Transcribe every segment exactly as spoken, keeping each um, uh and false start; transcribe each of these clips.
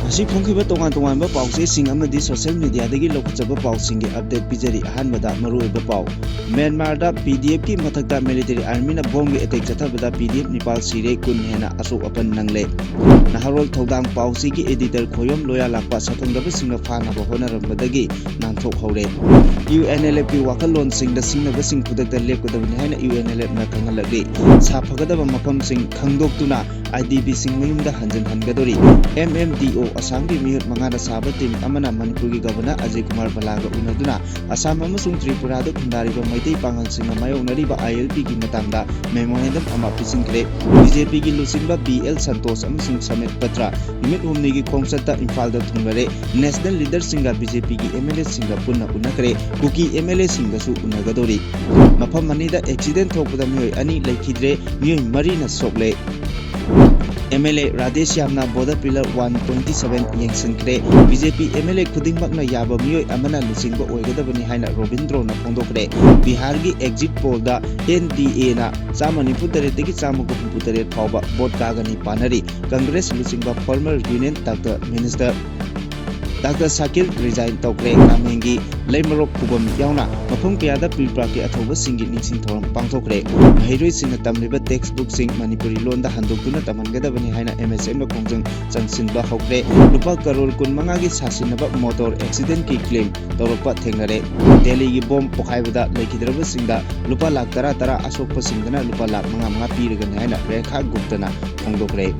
ꯉꯁꯤ ꯐꯣꯡꯈꯤꯕ ꯇꯣꯉꯥꯟ ꯇꯣꯉꯥꯟꯕ ꯄꯥꯎꯆꯦꯁꯤꯡ ꯑꯃꯗꯤ social mediaꯗꯒꯤ ꯂꯧꯈꯠꯆꯕ ꯄꯥꯎꯁꯤꯡꯒꯤ update ꯄꯤꯖꯔꯤ꯫ ꯑꯍꯥꯟꯕꯗ ꯃꯔꯨꯑꯣꯏꯕ ꯄꯥꯎ꯫ ꯃ꯭ꯌꯥꯟꯃꯥꯔꯗ ꯄꯤ ꯗꯤ ꯑꯦꯐꯀꯤ ꯃꯊꯛꯇ military armyꯅ bombꯒꯤ attack ꯆꯠꯊꯕꯗ P D F ꯅꯤꯄꯥꯜ ꯁꯤꯔꯦ, ꯀꯨꯟ ꯍꯦꯟꯅ ꯑꯁꯣꯛ ꯑꯄꯟ ꯅꯪꯂꯦ꯫ ꯅꯍꯥꯔꯣꯜ ꯊꯧꯗꯥꯡ ꯄꯥꯎꯆꯦꯒꯤ editor ꯈꯣꯌꯣꯝ ꯂꯣꯌꯥꯂꯥꯛꯄ ꯁꯥꯊꯪꯗꯕꯁꯤꯡꯅ ꯐꯥꯅꯕ ꯍꯣꯠꯅꯔꯝꯕꯗꯒꯤ ꯅꯥꯟꯊꯣꯛꯍꯧꯔꯦ꯫ ꯌꯨ ꯑꯦꯟ ꯑꯦꯜ ꯑꯦꯐꯀꯤ ꯋꯥꯈꯜꯂꯣꯟꯁꯤꯡꯗ ꯁꯤꯡꯅꯕꯁꯤꯡ ꯈꯨꯗꯛꯇ ꯂꯦꯞꯀꯗꯕꯅꯤ ꯍꯥꯏꯅ ꯌꯨ ꯑꯦꯟ ꯑꯦꯜ ꯑꯦꯐꯅ ꯈꯪꯍꯜꯂꯛꯂꯤ꯫ ꯁꯥꯐꯒꯗꯕ ꯃꯐꯝꯁꯤꯡ ꯈꯪꯗꯣꯛꯇꯨꯅ ꯑꯥꯏ ꯗꯤ ꯄꯤꯁꯤꯡ ꯃꯌꯨꯝꯗ ꯍꯟꯖꯤꯟꯍꯟꯒꯗꯧꯔꯤ꯫ ꯑꯦꯝ ꯑꯦꯝ ꯗꯤ ꯑꯣ ꯑꯁꯥꯝꯒꯤ ꯃꯤꯍꯨꯠ ꯃꯉꯥꯅ ꯁꯥꯕ team ꯑꯃꯅ ꯃꯅꯤꯄꯨꯔꯒꯤ Governor ꯑꯖꯌ ꯀꯨꯃꯥꯔ ꯚꯜꯂꯥꯒ ꯎꯅꯗꯨꯅ ꯑꯁꯥꯝ ꯑꯃꯁꯨꯡ ꯇ꯭ꯔꯤꯄꯨꯔꯥꯗ ꯈꯨꯟꯗꯥꯔꯤꯕ ꯃꯩꯇꯩ ꯄꯥꯉꯜꯁꯤꯡꯅ ꯃꯥꯌꯣꯛꯅꯔꯤꯕ ꯑꯥꯏ ꯑꯦꯜ ꯄꯤꯒꯤ ꯃꯇꯥꯡꯗ memorandum ꯑꯃ ꯄꯤꯁꯤꯟꯈ꯭ꯔꯦ꯫ ꯕꯤ ꯖꯦ ꯄꯤꯒꯤ ꯂꯨꯆꯤꯡꯕ ꯕꯤ ꯑꯦꯜ ꯁꯟꯇꯣꯁ ꯑꯃꯁꯨꯡ ꯁꯃꯤꯠ ꯄꯇ꯭ꯔ ꯅꯨꯃꯤꯠ ꯍꯨꯝꯅꯤꯒꯤ ꯈꯣꯡꯆꯠꯇ ꯏꯝꯐꯥꯜꯗ ꯊꯨꯡꯂꯔꯦ꯫ National leaderꯁꯤꯡꯒ ꯕꯤ ꯖꯦ ꯄꯤꯒꯤ ꯑꯦꯝ ꯑꯦꯜ ꯑꯦꯁꯤꯡꯒ ꯄꯨꯟꯅ ꯎꯅꯈ꯭ꯔꯦ꯫ ꯀꯨꯀꯤ ꯑꯦꯝ ꯑꯦꯜ ꯑꯦꯁꯤꯡꯒꯁꯨ ꯎꯅꯒꯗꯧꯔꯤ꯫ ꯃꯐꯝ ꯑꯅꯤꯗ accident ꯊꯣꯛꯄꯗ ꯃꯤꯑꯣꯏ ꯑꯅꯤ ꯂꯩꯈꯤꯗ꯭ꯔꯦ, ꯃꯤꯑꯣꯏ ꯃꯔꯤꯅ ꯁꯣꯛꯂꯦ꯫ ꯑꯦꯝ ꯑꯦꯜ ꯑꯦ ꯔꯥꯙꯦꯁ꯭ꯌꯥꯝꯅ border pillar one twenty seven ꯌꯦꯡꯁꯤꯟꯈ꯭ꯔꯦ꯫ B J P M L A ꯈꯨꯗꯤꯡꯃꯛꯅ ꯌꯥꯕ ꯃꯤꯑꯣꯏ ꯑꯃꯅ ꯂꯨꯆꯤꯡꯕ ꯑꯣꯏꯒꯗꯕꯅꯤ ꯍꯥꯏꯅ ꯔꯣꯕꯤꯟꯗ꯭ꯔꯣꯅ ꯐꯣꯡꯗꯣꯛꯈ꯭ꯔꯦ꯫ ꯕꯤꯍꯥꯔꯒꯤ exit pollꯗ ꯑꯦꯟ ꯗꯤ ꯑꯦꯅ ꯆꯥꯝꯃ ꯅꯤꯐꯨ ꯇꯔꯦꯠꯇꯒꯤ ꯆꯥꯝꯃꯒ ꯍꯨꯝꯐꯨ ꯇꯔꯦꯠ ꯐꯥꯎꯕ vote ꯀꯥꯒꯅꯤ ꯄꯥꯅꯔꯤ꯫ Congress ꯂꯨꯆꯤꯡꯕ former Union Doctor Minister Doctor ꯁꯥꯀꯤꯜ resign ꯇꯧꯈ꯭ꯔꯦ꯫ ꯀꯥꯃꯦꯡꯒꯤ ꯂꯩꯃꯔꯣꯛ ꯈꯨꯕꯝ ꯌꯥꯎꯅ ꯃꯐꯝ ꯀꯌꯥꯗ ꯄ꯭ꯔꯤ ꯄ꯭ꯔꯥꯛꯀꯤ ꯑꯊꯧꯕꯁꯤꯡꯒꯤ ꯅꯤꯡꯁꯤꯡ ꯊꯧꯔꯝ ꯄꯥꯡꯊꯣꯛꯈ꯭ꯔꯦ꯫ ꯃꯍꯩꯔꯣꯏꯁꯤꯡꯅ ꯇꯝꯂꯤꯕ text bookꯁꯤꯡ ꯃꯅꯤꯄꯨꯔꯤ ꯂꯣꯟꯗ ꯍꯟꯗꯣꯛꯇꯨꯅ ꯇꯝꯍꯟꯒꯗꯕꯅꯤ ꯍꯥꯏꯅ ꯑꯦꯝ ꯑꯦꯁ ꯑꯦꯝꯅ ꯈꯣꯡꯖꯪ ꯆꯪꯁꯤꯟꯕ ꯍꯧꯈ꯭ꯔꯦ꯫ ꯂꯨꯄꯥ ꯀꯔꯣꯔ ꯀꯨꯟꯃꯉꯥꯒꯤ ꯁꯥꯁꯤꯟꯅꯕ motor accidentꯀꯤ claim ꯇꯧꯔꯛꯄ ꯊꯦꯡꯅꯔꯦ꯫ ꯗꯦꯜꯂꯤꯒꯤ bomb ꯄꯣꯈꯥꯏꯕꯗ ꯂꯩꯈꯤꯗ꯭ꯔꯕꯁꯤꯡꯗ ꯂꯨꯄꯥ ꯂꯥꯈ ꯇꯔꯥ ꯇꯔꯥ, ꯑꯁꯣꯛꯄꯁꯤꯡꯗꯅ ꯂꯨꯄꯥ ꯂꯥꯈ ꯃꯉꯥ ꯃꯉꯥ ꯄꯤꯔꯒꯅꯤ ꯍꯥꯏꯅ ꯔꯦꯈꯥ ꯒꯨꯞꯇꯅ ꯐꯣꯡꯗꯣꯛꯈ꯭ꯔꯦ꯫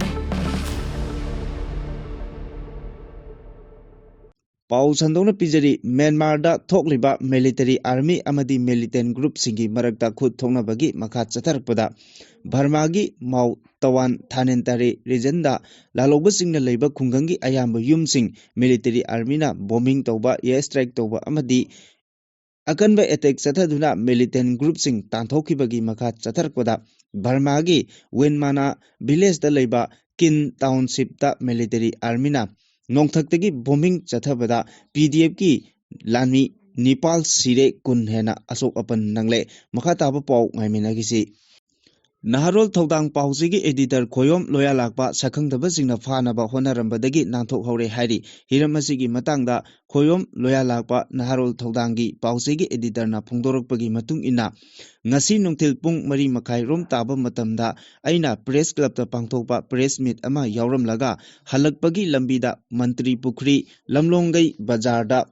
ꯄꯥꯎ ꯁꯟꯗꯣꯛꯅ ꯄꯤꯖꯔꯤ꯫ ꯃ꯭ꯌꯥꯟꯃꯥꯔꯗ ꯊꯣꯛꯂꯤꯕ military army ꯑꯃꯗꯤ militant groupꯁꯤꯡꯒꯤ ꯃꯔꯛꯇ ꯈꯨꯠ ꯊꯣꯛꯅꯕꯒꯤ ꯃꯈꯥ ꯆꯠꯊꯔꯛꯄꯗ ꯕꯔꯃꯥꯒꯤ ꯃꯥꯎ ꯇꯋꯥꯟ ꯊꯥꯅꯦꯟꯇꯥꯔꯤ regionꯗ ꯂꯥꯜꯍꯧꯕꯁꯤꯡꯅ ꯂꯩꯕ ꯈꯨꯡꯒꯪꯒꯤ ꯑꯌꯥꯝꯕ ꯌꯨꯝꯁꯤꯡ military armyꯅ bombing ꯇꯧꯕ, air strike ꯇꯧꯕ ꯑꯃꯗꯤ ꯑꯀꯟꯕ attack ꯆꯠꯊꯗꯨꯅ militant groupꯁꯤꯡ ꯇꯥꯟꯊꯣꯛꯈꯤꯕꯒꯤ ꯃꯈꯥ ꯆꯠꯊꯔꯛꯄꯗ ꯕꯔꯃꯥꯒꯤ ꯋꯦꯟꯃꯥꯅꯥ villageꯇ ꯂꯩꯕ ꯀꯤꯟ townshipꯇ military armyꯅ ꯅꯣꯡꯊꯛꯇꯒꯤ bombing ꯆꯠꯊꯕꯗ P D Fꯀꯤ ꯂꯥꯟꯃꯤ ꯅꯤꯄꯥꯜ ꯁꯤꯔꯦ, ꯀꯨꯟ ꯍꯦꯟꯅ ꯑꯁꯣꯛ ꯑꯄꯟ ꯅꯪꯂꯦ꯫ ꯃꯈꯥ ꯇꯥꯕ ꯄꯥꯎ ꯉꯥꯏꯃꯤꯟꯅꯈꯤꯁꯤ꯫ ꯅꯍꯥꯔꯣꯜ ꯊꯧꯗꯥꯡ ꯄꯥꯎꯆꯦꯒꯤ editor ꯈꯣꯌꯣꯝ ꯂꯣꯌꯥꯂꯥꯛꯄ ꯁꯛꯈꯪꯗꯕꯁꯤꯡꯅ ꯐꯥꯅꯕ ꯍꯣꯠꯅꯔꯝꯕꯗꯒꯤ ꯅꯥꯟꯊꯣꯛꯍꯧꯔꯦ ꯍꯥꯏꯔꯤ꯫ ꯍꯤꯔꯝ ꯑꯁꯤꯒꯤ ꯃꯇꯥꯡꯗ ꯈꯣꯌꯣꯝ ꯂꯣꯌꯥꯂꯥꯛꯄ ꯅꯍꯥꯔꯣꯜ ꯊꯧꯗꯥꯡꯒꯤ ꯄꯥꯎꯆꯦꯒꯤ editorꯅ ꯐꯣꯡꯗꯣꯔꯛꯄꯒꯤ ꯃꯇꯨꯡ ꯏꯟꯅ, ꯉꯁꯤ ꯅꯨꯡꯊꯤꯜ ꯄꯨꯡ ꯃꯔꯤ ꯃꯈꯥꯏ ꯔꯣꯝ ꯇꯥꯕ ꯃꯇꯝꯗ ꯑꯩꯅ press clubꯇ ꯄꯥꯡꯊꯣꯛꯄ press meet ꯑꯃ ꯌꯥꯎꯔꯝꯂꯒ, ꯍꯜꯂꯛꯄꯒꯤ ꯂꯝꯕꯤꯗ ꯃꯟꯇ꯭ꯔꯤ ꯄꯨꯈ꯭ꯔꯤ ꯂꯝꯂꯣꯡꯒꯩ ꯕꯖꯥꯔꯗ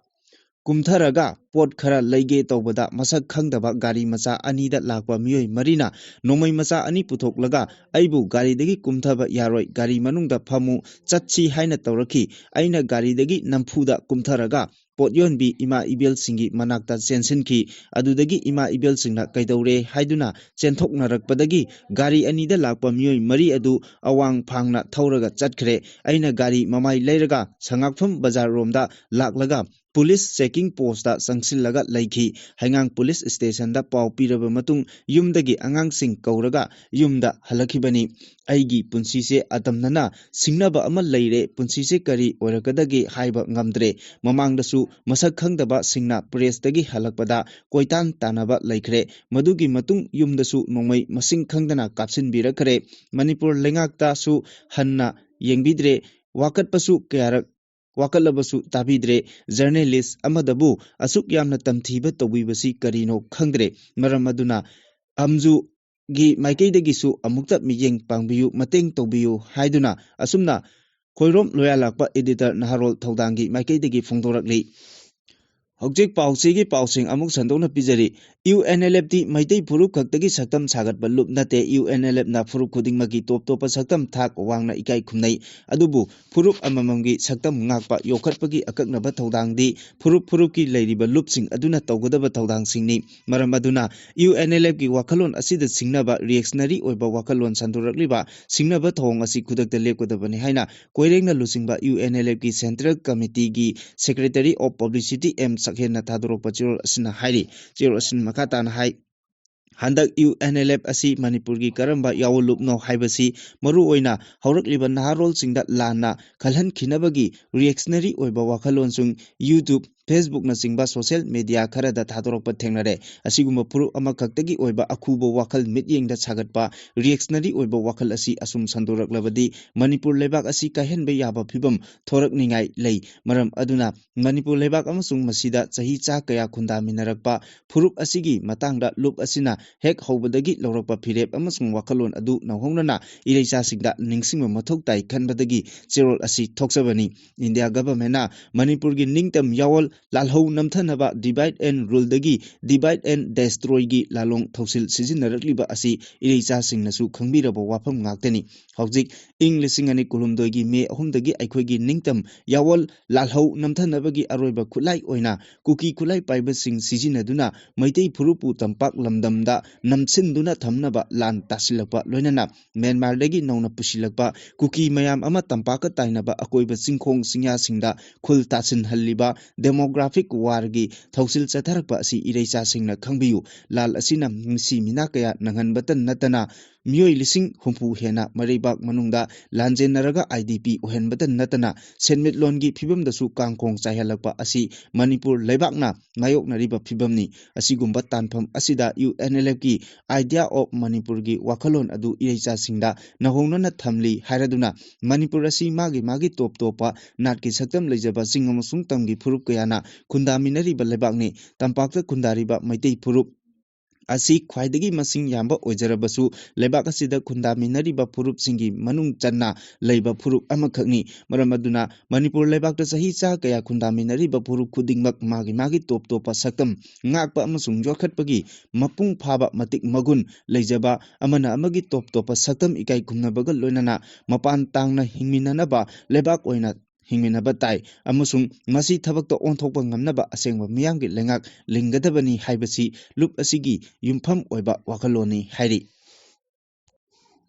ꯀꯨꯝꯊꯔꯒ ꯄꯣꯠ ꯈꯔ ꯂꯩꯒꯦ ꯇꯧꯕꯗ, ꯃꯁꯛ ꯈꯪꯗꯕ ꯒꯥꯔꯤ ꯃꯆꯥ ꯑꯅꯤꯗ ꯂꯥꯛꯄ ꯃꯤꯑꯣꯏ ꯃꯔꯤꯅ ꯅꯣꯡꯃꯩ ꯃꯆꯥ ꯑꯅꯤ ꯄꯨꯊꯣꯛꯂꯒ ꯑꯩꯕꯨ ꯒꯥꯔꯤꯗꯒꯤ ꯀꯨꯝꯊꯕ ꯌꯥꯔꯣꯏ, ꯒꯥꯔꯤ ꯃꯅꯨꯡꯗ ꯐꯝꯃꯨ, ꯆꯠꯁꯤ ꯍꯥꯏꯅ ꯇꯧꯔꯛꯈꯤ꯫ ꯑꯩꯅ ꯒꯥꯔꯤꯗꯒꯤ ꯅꯝꯐꯨꯗ ꯀꯨꯝꯊꯔꯒ ꯄꯣꯠ ꯌꯣꯟꯕꯤ ꯏꯃꯥ ꯏꯕꯦꯜꯁꯤꯡꯒꯤ ꯃꯅꯥꯛꯇ ꯆꯦꯟꯁꯤꯟꯈꯤ꯫ ꯑꯗꯨꯗꯒꯤ ꯏꯃꯥ ꯏꯕꯦꯜꯁꯤꯡꯅ ꯀꯩꯗꯧꯔꯦ ꯍꯥꯏꯗꯨꯅ ꯆꯦꯟꯊꯣꯛꯅꯔꯛꯄꯗꯒꯤ ꯒꯥꯔꯤ ꯑꯅꯤꯗ ꯂꯥꯛꯄ ꯃꯤꯑꯣꯏ ꯃꯔꯤ ꯑꯗꯨ ꯑꯋꯥꯡ ꯐꯥꯡꯅ ꯊꯧꯔꯒ ꯆꯠꯈ꯭ꯔꯦ꯫ ꯑꯩꯅ ꯒꯥꯔꯤ ꯃꯃꯥꯏ ꯂꯩꯔꯒ ꯁꯉꯥꯛꯐꯝ ꯕꯖꯥꯔ ꯔꯣꯝꯗ ꯂꯥꯛꯂꯒ police checking postꯇ ꯆꯪꯁꯤꯜꯂꯒ ꯂꯩꯈꯤ꯫ ꯍꯩꯉꯥꯡ police stationꯗ ꯄꯥꯎ ꯄꯤꯔꯕ ꯃꯇꯨꯡ, ꯌꯨꯝꯗꯒꯤ ꯑꯉꯥꯡꯁꯤꯡ ꯀꯧꯔꯒ ꯌꯨꯝꯗ ꯍꯜꯂꯛꯈꯤꯕꯅꯤ꯫ ꯑꯩꯒꯤ ꯄꯨꯟꯁꯤꯁꯦ ꯑꯇꯝꯅꯅ ꯁꯤꯡꯅꯕ ꯑꯃ ꯂꯩꯔꯦ꯫ ꯄꯨꯟꯁꯤꯁꯦ ꯀꯔꯤ ꯑꯣꯏꯔꯛꯀꯗꯒꯦ ꯍꯥꯏꯕ ꯉꯝꯗ꯭ꯔꯦ꯫ ꯃꯃꯥꯡꯗꯁꯨ ꯃꯁꯛ ꯈꯪꯗꯕꯁꯤꯡꯅ pressꯇꯒꯤ ꯍꯜꯂꯛꯄꯗ ꯀꯣꯏꯇꯥꯟ ꯇꯥꯟꯅꯕ ꯂꯩꯈ꯭ꯔꯦ꯫ ꯃꯗꯨꯒꯤ ꯃꯇꯨꯡ ꯌꯨꯝꯗꯁꯨ ꯅꯣꯡꯃꯩ ꯃꯁꯤꯡ ꯈꯪꯗꯅ ꯀꯥꯞꯁꯤꯟꯕꯤꯔꯛꯈ꯭ꯔꯦ꯫ ꯃꯅꯤꯄꯨꯔ ꯂꯩꯉꯥꯛꯇꯁꯨ ꯍꯟꯅ ꯌꯦꯡꯕꯤꯗ꯭ꯔꯦ꯫ ꯋꯥꯀꯠꯄꯁꯨ ꯀꯌꯥꯔꯛ ꯋꯥꯀꯠꯂꯕꯁꯨ ꯇꯥꯕꯤꯗ꯭ꯔꯦ꯫ Journalist ꯑꯃꯗꯕꯨ ꯑꯁꯨꯛ ꯌꯥꯝꯅ ꯇꯝꯊꯤꯕ ꯇꯧꯕꯤꯕꯁꯤ ꯀꯔꯤꯅꯣ ꯈꯪꯗ꯭ꯔꯦ꯫ ꯃꯔꯝ ꯑꯗꯨꯅ ꯑꯝꯖꯨꯒꯤ ꯃꯥꯏꯀꯩꯗꯒꯤꯁꯨ ꯑꯃꯨꯛꯇ ꯃꯤꯠꯌꯦꯡ ꯄꯥꯡꯕꯤꯌꯨ, ꯃꯇꯦꯡ ꯇꯧꯕꯤꯌꯨ ꯍꯥꯏꯗꯨꯅ ꯑꯁꯨꯝꯅ ꯈꯣꯏꯔꯣꯝ ꯂꯣꯌꯥꯂꯥꯛꯄ editor ꯅꯍꯥꯔꯣꯜ ꯊꯧꯗꯥꯡꯒꯤ ꯃꯥꯏꯀꯩꯗꯒꯤ ꯐꯣꯡꯗꯣꯔꯛꯂꯤ꯫ ꯍꯧꯖꯤꯛ ꯄꯥꯎꯆꯦꯒꯤ ꯄꯥꯎꯁꯤꯡ ꯑꯃꯨꯛ ꯁꯟꯗꯣꯛꯅ ꯄꯤꯖꯔꯤ꯫ UNLFꯇꯤ ꯃꯩꯇꯩ ꯐꯨꯔꯨꯞ ꯈꯛꯇꯒꯤ ꯁꯛꯇꯝ ꯁꯥꯒꯠꯄ ꯂꯨꯞ ꯅꯠꯇꯦ꯫ UNLFꯅ ꯐꯨꯔꯨꯞ ꯈꯨꯗꯤꯡꯃꯛꯀꯤ ꯇꯣꯞ ꯇꯣꯞꯄ ꯁꯛꯇꯝ ꯊꯥꯛ ꯋꯥꯡꯅ ꯏꯀꯥꯏ ꯈꯨꯝꯅꯩ꯫ ꯑꯗꯨꯕꯨ ꯐꯨꯔꯨꯞ ꯑꯃꯃꯝꯒꯤ ꯁꯛꯇꯝ ꯉꯥꯛꯄ, ꯌꯣꯛꯈꯠꯄꯒꯤ ꯑꯀꯛꯅꯕ ꯊꯧꯗꯥꯡꯗꯤ ꯐꯨꯔꯨꯞ ꯐꯨꯔꯨꯞꯀꯤ ꯂꯩꯔꯤꯕ ꯂꯨꯞꯁꯤꯡ ꯑꯗꯨꯅ ꯇꯧꯒꯗꯕ ꯊꯧꯗꯥꯡꯁꯤꯡꯅꯤ꯫ ꯃꯔꯝ ꯑꯗꯨꯅ UNLFꯀꯤ ꯋꯥꯈꯜꯂꯣꯟ ꯑꯁꯤꯗ ꯁꯤꯡꯅꯕ, reactionary ꯑꯣꯏꯕ ꯋꯥꯈꯜꯂꯣꯟ ꯁꯟꯗꯣꯔꯛꯂꯤꯕ ꯁꯤꯡꯅꯕ ꯊꯧꯑꯣꯡ ꯑꯁꯤ ꯈꯨꯗꯛꯇ ꯂꯦꯞꯀꯗꯕꯅꯤ ꯍꯥꯏꯅ ꯀꯣꯏꯔꯦꯡꯅ ꯂꯨꯆꯤꯡꯕ UNLFꯀꯤ Central Committeeꯒꯤ Secretary of Publicity M ꯁꯛꯍꯦꯟꯅ ꯊꯥꯗꯣꯔꯛꯄ ꯆꯦꯔꯣꯜ ꯑꯁꯤꯅ ꯍꯥꯏꯔꯤ꯫ ꯆꯦꯔꯣꯜ ꯑꯁꯤꯅ ꯃꯈꯥ ꯇꯥꯅ ꯍꯥꯏ, ꯍꯟꯗꯛ UNLF ꯑꯁꯤ ꯃꯅꯤꯄꯨꯔꯒꯤ ꯀꯔꯝꯕ ꯌꯥꯑꯣꯟ ꯂꯨꯞꯅꯣ ꯍꯥꯏꯕꯁꯤ ꯃꯔꯨꯑꯣꯏꯅ ꯍꯧꯔꯛꯂꯤꯕ ꯅꯍꯥꯔꯣꯜꯁꯤꯡꯗ ꯂꯥꯟꯅ ꯈꯜꯍꯟꯈꯤꯅꯕꯒꯤ reactionary ꯑꯣꯏꯕ ꯋꯥꯈꯜꯂꯣꯟꯁꯤꯡ YouTube Facebookꯅꯆꯤꯡꯕ social media ꯈꯔꯗ ꯊꯥꯗꯣꯔꯛꯄ ꯊꯦꯡꯅꯔꯦ꯫ ꯑꯁꯤꯒꯨꯝꯕ ꯐꯨꯔꯨꯞ ꯑꯃꯈꯛꯇꯒꯤ ꯑꯣꯏꯕ ꯑꯈꯨꯕ ꯋꯥꯈꯜ ꯃꯤꯠꯌꯦꯡꯗ ꯁꯥꯒꯠꯄ, reactionary ꯑꯣꯏꯕ ꯋꯥꯈꯜ ꯑꯁꯤ ꯑꯁꯨꯝ ꯁꯟꯗꯣꯔꯛꯂꯕꯗꯤ ꯃꯅꯤꯄꯨꯔ ꯂꯩꯕꯥꯛ ꯑꯁꯤ ꯀꯥꯏꯍꯟꯕ ꯌꯥꯕ ꯐꯤꯕꯝ ꯊꯣꯔꯛꯅꯤꯡꯉꯥꯏ ꯂꯩ꯫ ꯃꯔꯝ ꯑꯗꯨꯅ ꯃꯅꯤꯄꯨꯔ ꯂꯩꯕꯥꯛ ꯑꯃꯁꯨꯡ ꯃꯁꯤꯗ ꯆꯍꯤ ꯆꯥ ꯀꯌꯥ ꯈꯨꯟꯗꯥꯃꯤꯟꯅꯔꯛꯄ ꯐꯨꯔꯨꯞ ꯑꯁꯤꯒꯤ ꯃꯇꯥꯡꯗ ꯂꯨꯞ ꯑꯁꯤꯅ ꯍꯦꯛ ꯍꯧꯕꯗꯒꯤ ꯂꯧꯔꯛꯄ ꯐꯤꯔꯦꯞ ꯑꯃꯁꯨꯡ ꯋꯥꯈꯜꯂꯣꯟ ꯑꯗꯨ ꯅꯧꯍꯧꯅꯅ ꯏꯔꯩꯆꯥꯁꯤꯡꯗ ꯅꯤꯡꯁꯤꯡꯕ ꯃꯊꯧ ꯇꯥꯏ ꯈꯟꯕꯗꯒꯤ ꯆꯦꯔꯣꯜ ꯑꯁꯤ ꯊꯣꯛꯆꯕꯅꯤ꯫ ꯏꯟꯗꯤꯌꯥ ꯒꯚꯔꯟꯃꯦꯟꯠꯅ ꯃꯅꯤꯄꯨꯔꯒꯤ ꯅꯤꯡꯇꯝ ꯌꯥꯑꯣꯜ ꯂꯥꯜꯍꯧ ꯅꯝꯊꯅꯕ divide and ruleꯗꯒꯤ divide and destroyꯒꯤ ꯂꯥꯂꯣꯡ ꯊꯧꯁꯤꯜ ꯁꯤꯖꯤꯟꯅꯔꯛꯂꯤꯕ ꯑꯁꯤ ꯏꯔꯩꯆꯥꯁꯤꯡꯅꯁꯨ ꯈꯪꯕꯤꯔꯕ ꯋꯥꯐꯝ ꯉꯥꯛꯇꯅꯤ꯫ ꯍꯧꯖꯤꯛ ꯏꯪ ꯂꯤꯁꯤꯡ ꯑꯅꯤ ꯀꯨꯟꯍꯨꯝꯗꯣꯏꯒꯤ ꯃꯦ ꯑꯍꯨꯝꯗꯒꯤ ꯑꯩꯈꯣꯏꯒꯤ ꯅꯤꯡꯇꯝ ꯌꯥꯑꯣꯜ ꯂꯥꯜꯍꯧ ꯅꯝꯊꯅꯕꯒꯤ ꯑꯔꯣꯏꯕ ꯈꯨꯠꯂꯥꯏ ꯑꯣꯏꯅ ꯀꯨꯀꯤ ꯈꯨꯠꯂꯥꯏ ꯄꯥꯏꯕꯁꯤꯡ ꯁꯤꯖꯤꯟꯅꯗꯨꯅ ꯃꯩꯇꯩ ꯐꯨꯔꯨꯞꯄꯨ ꯇꯝꯄꯥꯛ ꯂꯝꯗꯝꯗ ꯅꯝꯁꯤꯟꯗꯨꯅ ꯊꯝꯅꯕ ꯂꯥꯟ ꯇꯥꯁꯤꯜꯂꯛꯄ, ꯂꯣꯏꯅꯅ ꯃ꯭ꯌꯥꯟꯃꯥꯔꯗꯒꯤ ꯅꯧꯅ ꯄꯨꯁꯤꯜꯂꯛꯄ ꯀꯨꯀꯤ ꯃꯌꯥꯝ ꯑꯃ ꯇꯝꯄꯥꯛꯀ ꯇꯥꯏꯅꯕ ꯑꯀꯣꯏꯕ ꯆꯤꯡꯈꯣꯡ ꯆꯤꯡꯌꯥꯁꯤꯡꯗ ꯈꯨꯜ ꯇꯥꯁꯤꯟꯍꯜꯂꯤꯕ, demographic warꯒꯤ ꯊꯧꯁꯤꯜ ꯆꯠꯊꯔꯛꯄ ꯑꯁꯤ ꯏꯔꯩꯆꯥꯁꯤꯡꯅ ꯈꯪꯕꯤꯌꯨ꯫ ꯂꯥꯜ ꯑꯁꯤꯅ ꯃꯤꯁꯤ ꯃꯤꯅꯥ ꯀꯌꯥ ꯅꯪꯍꯟꯕꯇ ꯅꯠꯇꯅ ꯃꯤꯑꯣꯏ ꯂꯤꯁꯤꯡ ꯍꯨꯝꯐꯨ ꯍꯦꯟꯅ ꯃꯔꯩꯕꯥꯛ ꯃꯅꯨꯡꯗ ꯂꯥꯟꯖꯦꯟꯅꯔꯒ IDP ꯑꯣꯏꯍꯟꯕꯇ ꯅꯠꯇꯅ ꯁꯦꯟꯃꯤꯠꯂꯣꯟꯒꯤ ꯐꯤꯕꯝꯗꯁꯨ ꯀꯥꯡꯈꯣꯡ ꯆꯥꯏꯍꯜꯂꯛꯄ ꯑꯁꯤ ꯃꯅꯤꯄꯨꯔ ꯂꯩꯕꯥꯛꯅ ꯃꯥꯌꯣꯛꯅꯔꯤꯕ ꯐꯤꯕꯝꯅꯤ꯫ ꯑꯁꯤꯒꯨꯝꯕ ꯇꯥꯟꯐꯝ ꯑꯁꯤꯗ UNLFꯀꯤ Idea of Manipurꯒꯤ ꯋꯥꯈꯜꯂꯣꯟ ꯑꯗꯨ ꯏꯔꯩꯆꯥꯁꯤꯡꯗ ꯅꯧꯍꯧꯅꯅ ꯊꯝꯂꯤ ꯍꯥꯏꯔꯗꯨꯅ ꯃꯅꯤꯄꯨꯔ ꯑꯁꯤ ꯃꯥꯒꯤ ꯃꯥꯒꯤ ꯇꯣꯞ ꯇꯣꯞꯄ ꯅꯥꯠꯀꯤ ꯁꯛꯇꯝ ꯂꯩꯖꯕ ꯆꯤꯡ ꯑꯃꯁꯨꯡ ꯇꯝꯒꯤ ꯐꯨꯔꯨꯞ ꯀꯌꯥꯅ ꯈꯨꯟꯗꯥꯃꯤꯟꯅꯔꯤꯕ ꯂꯩꯕꯥꯛꯅꯤ꯫ ꯇꯝꯄꯥꯛꯇ ꯈꯨꯟꯗꯥꯔꯤꯕ ꯃꯩꯇꯩ ꯐꯨꯔꯨꯞ ꯑꯁꯤ ꯈ꯭ꯋꯥꯏꯗꯒꯤ ꯃꯁꯤꯡ ꯌꯥꯝꯕ ꯑꯣꯏꯖꯔꯕꯁꯨ ꯂꯩꯕꯥꯛ ꯑꯁꯤꯗ ꯈꯨꯟꯗꯥꯃꯤꯟꯅꯔꯤꯕ ꯐꯨꯔꯨꯞꯁꯤꯡꯒꯤ ꯃꯅꯨꯡ ꯆꯟꯅ ꯂꯩꯕ ꯐꯨꯔꯨꯞ ꯑꯃꯈꯛꯅꯤ꯫ ꯃꯔꯝ ꯑꯗꯨꯅ ꯃꯅꯤꯄꯨꯔ ꯂꯩꯕꯥꯛꯇ ꯆꯍꯤ ꯆꯥ ꯀꯌꯥ ꯈꯨꯟꯗꯥꯃꯤꯟꯅꯔꯤꯕ ꯐꯨꯔꯨꯞ ꯈꯨꯗꯤꯡꯃꯛ ꯃꯥꯒꯤ ꯃꯥꯒꯤ ꯇꯣꯞ ꯇꯣꯞꯄ ꯁꯛꯇꯝ ꯉꯥꯛꯄ ꯑꯃꯁꯨꯡ ꯌꯣꯛꯈꯠꯄꯒꯤ ꯃꯄꯨꯡ ꯐꯥꯕ ꯃꯇꯤꯛ ꯃꯒꯨꯟ ꯂꯩꯖꯕ, ꯑꯃꯅ ꯑꯃꯒꯤ ꯇꯣꯞ ꯇꯣꯞꯄ ꯁꯛꯇꯝ ꯏꯀꯥꯏ ꯈꯨꯝꯅꯕꯒ ꯂꯣꯏꯅꯅ ꯃꯄꯥꯟ ꯇꯥꯡꯅ ꯍꯤꯡꯃꯤꯟꯅꯅꯕ ꯂꯩꯕꯥꯛ ꯑꯣꯏꯅ ꯍꯤꯡꯃꯤꯟꯅꯕ ꯇꯥꯏ ꯑꯃꯁꯨꯡ ꯃꯁꯤ ꯊꯕꯛꯇ ꯑꯣꯟꯊꯣꯛꯄ ꯉꯝꯅꯕ ꯑꯁꯦꯡꯕ ꯃꯤꯌꯥꯝꯒꯤ ꯂꯩꯉꯥꯛ ꯂꯤꯡꯒꯗꯕꯅꯤ ꯍꯥꯏꯕꯁꯤ ꯂꯨꯞ ꯑꯁꯤꯒꯤ ꯌꯨꯝꯐꯝ ꯑꯣꯏꯕ ꯋꯥꯈꯜꯂꯣꯟꯅꯤ ꯍꯥꯏꯔꯤ꯫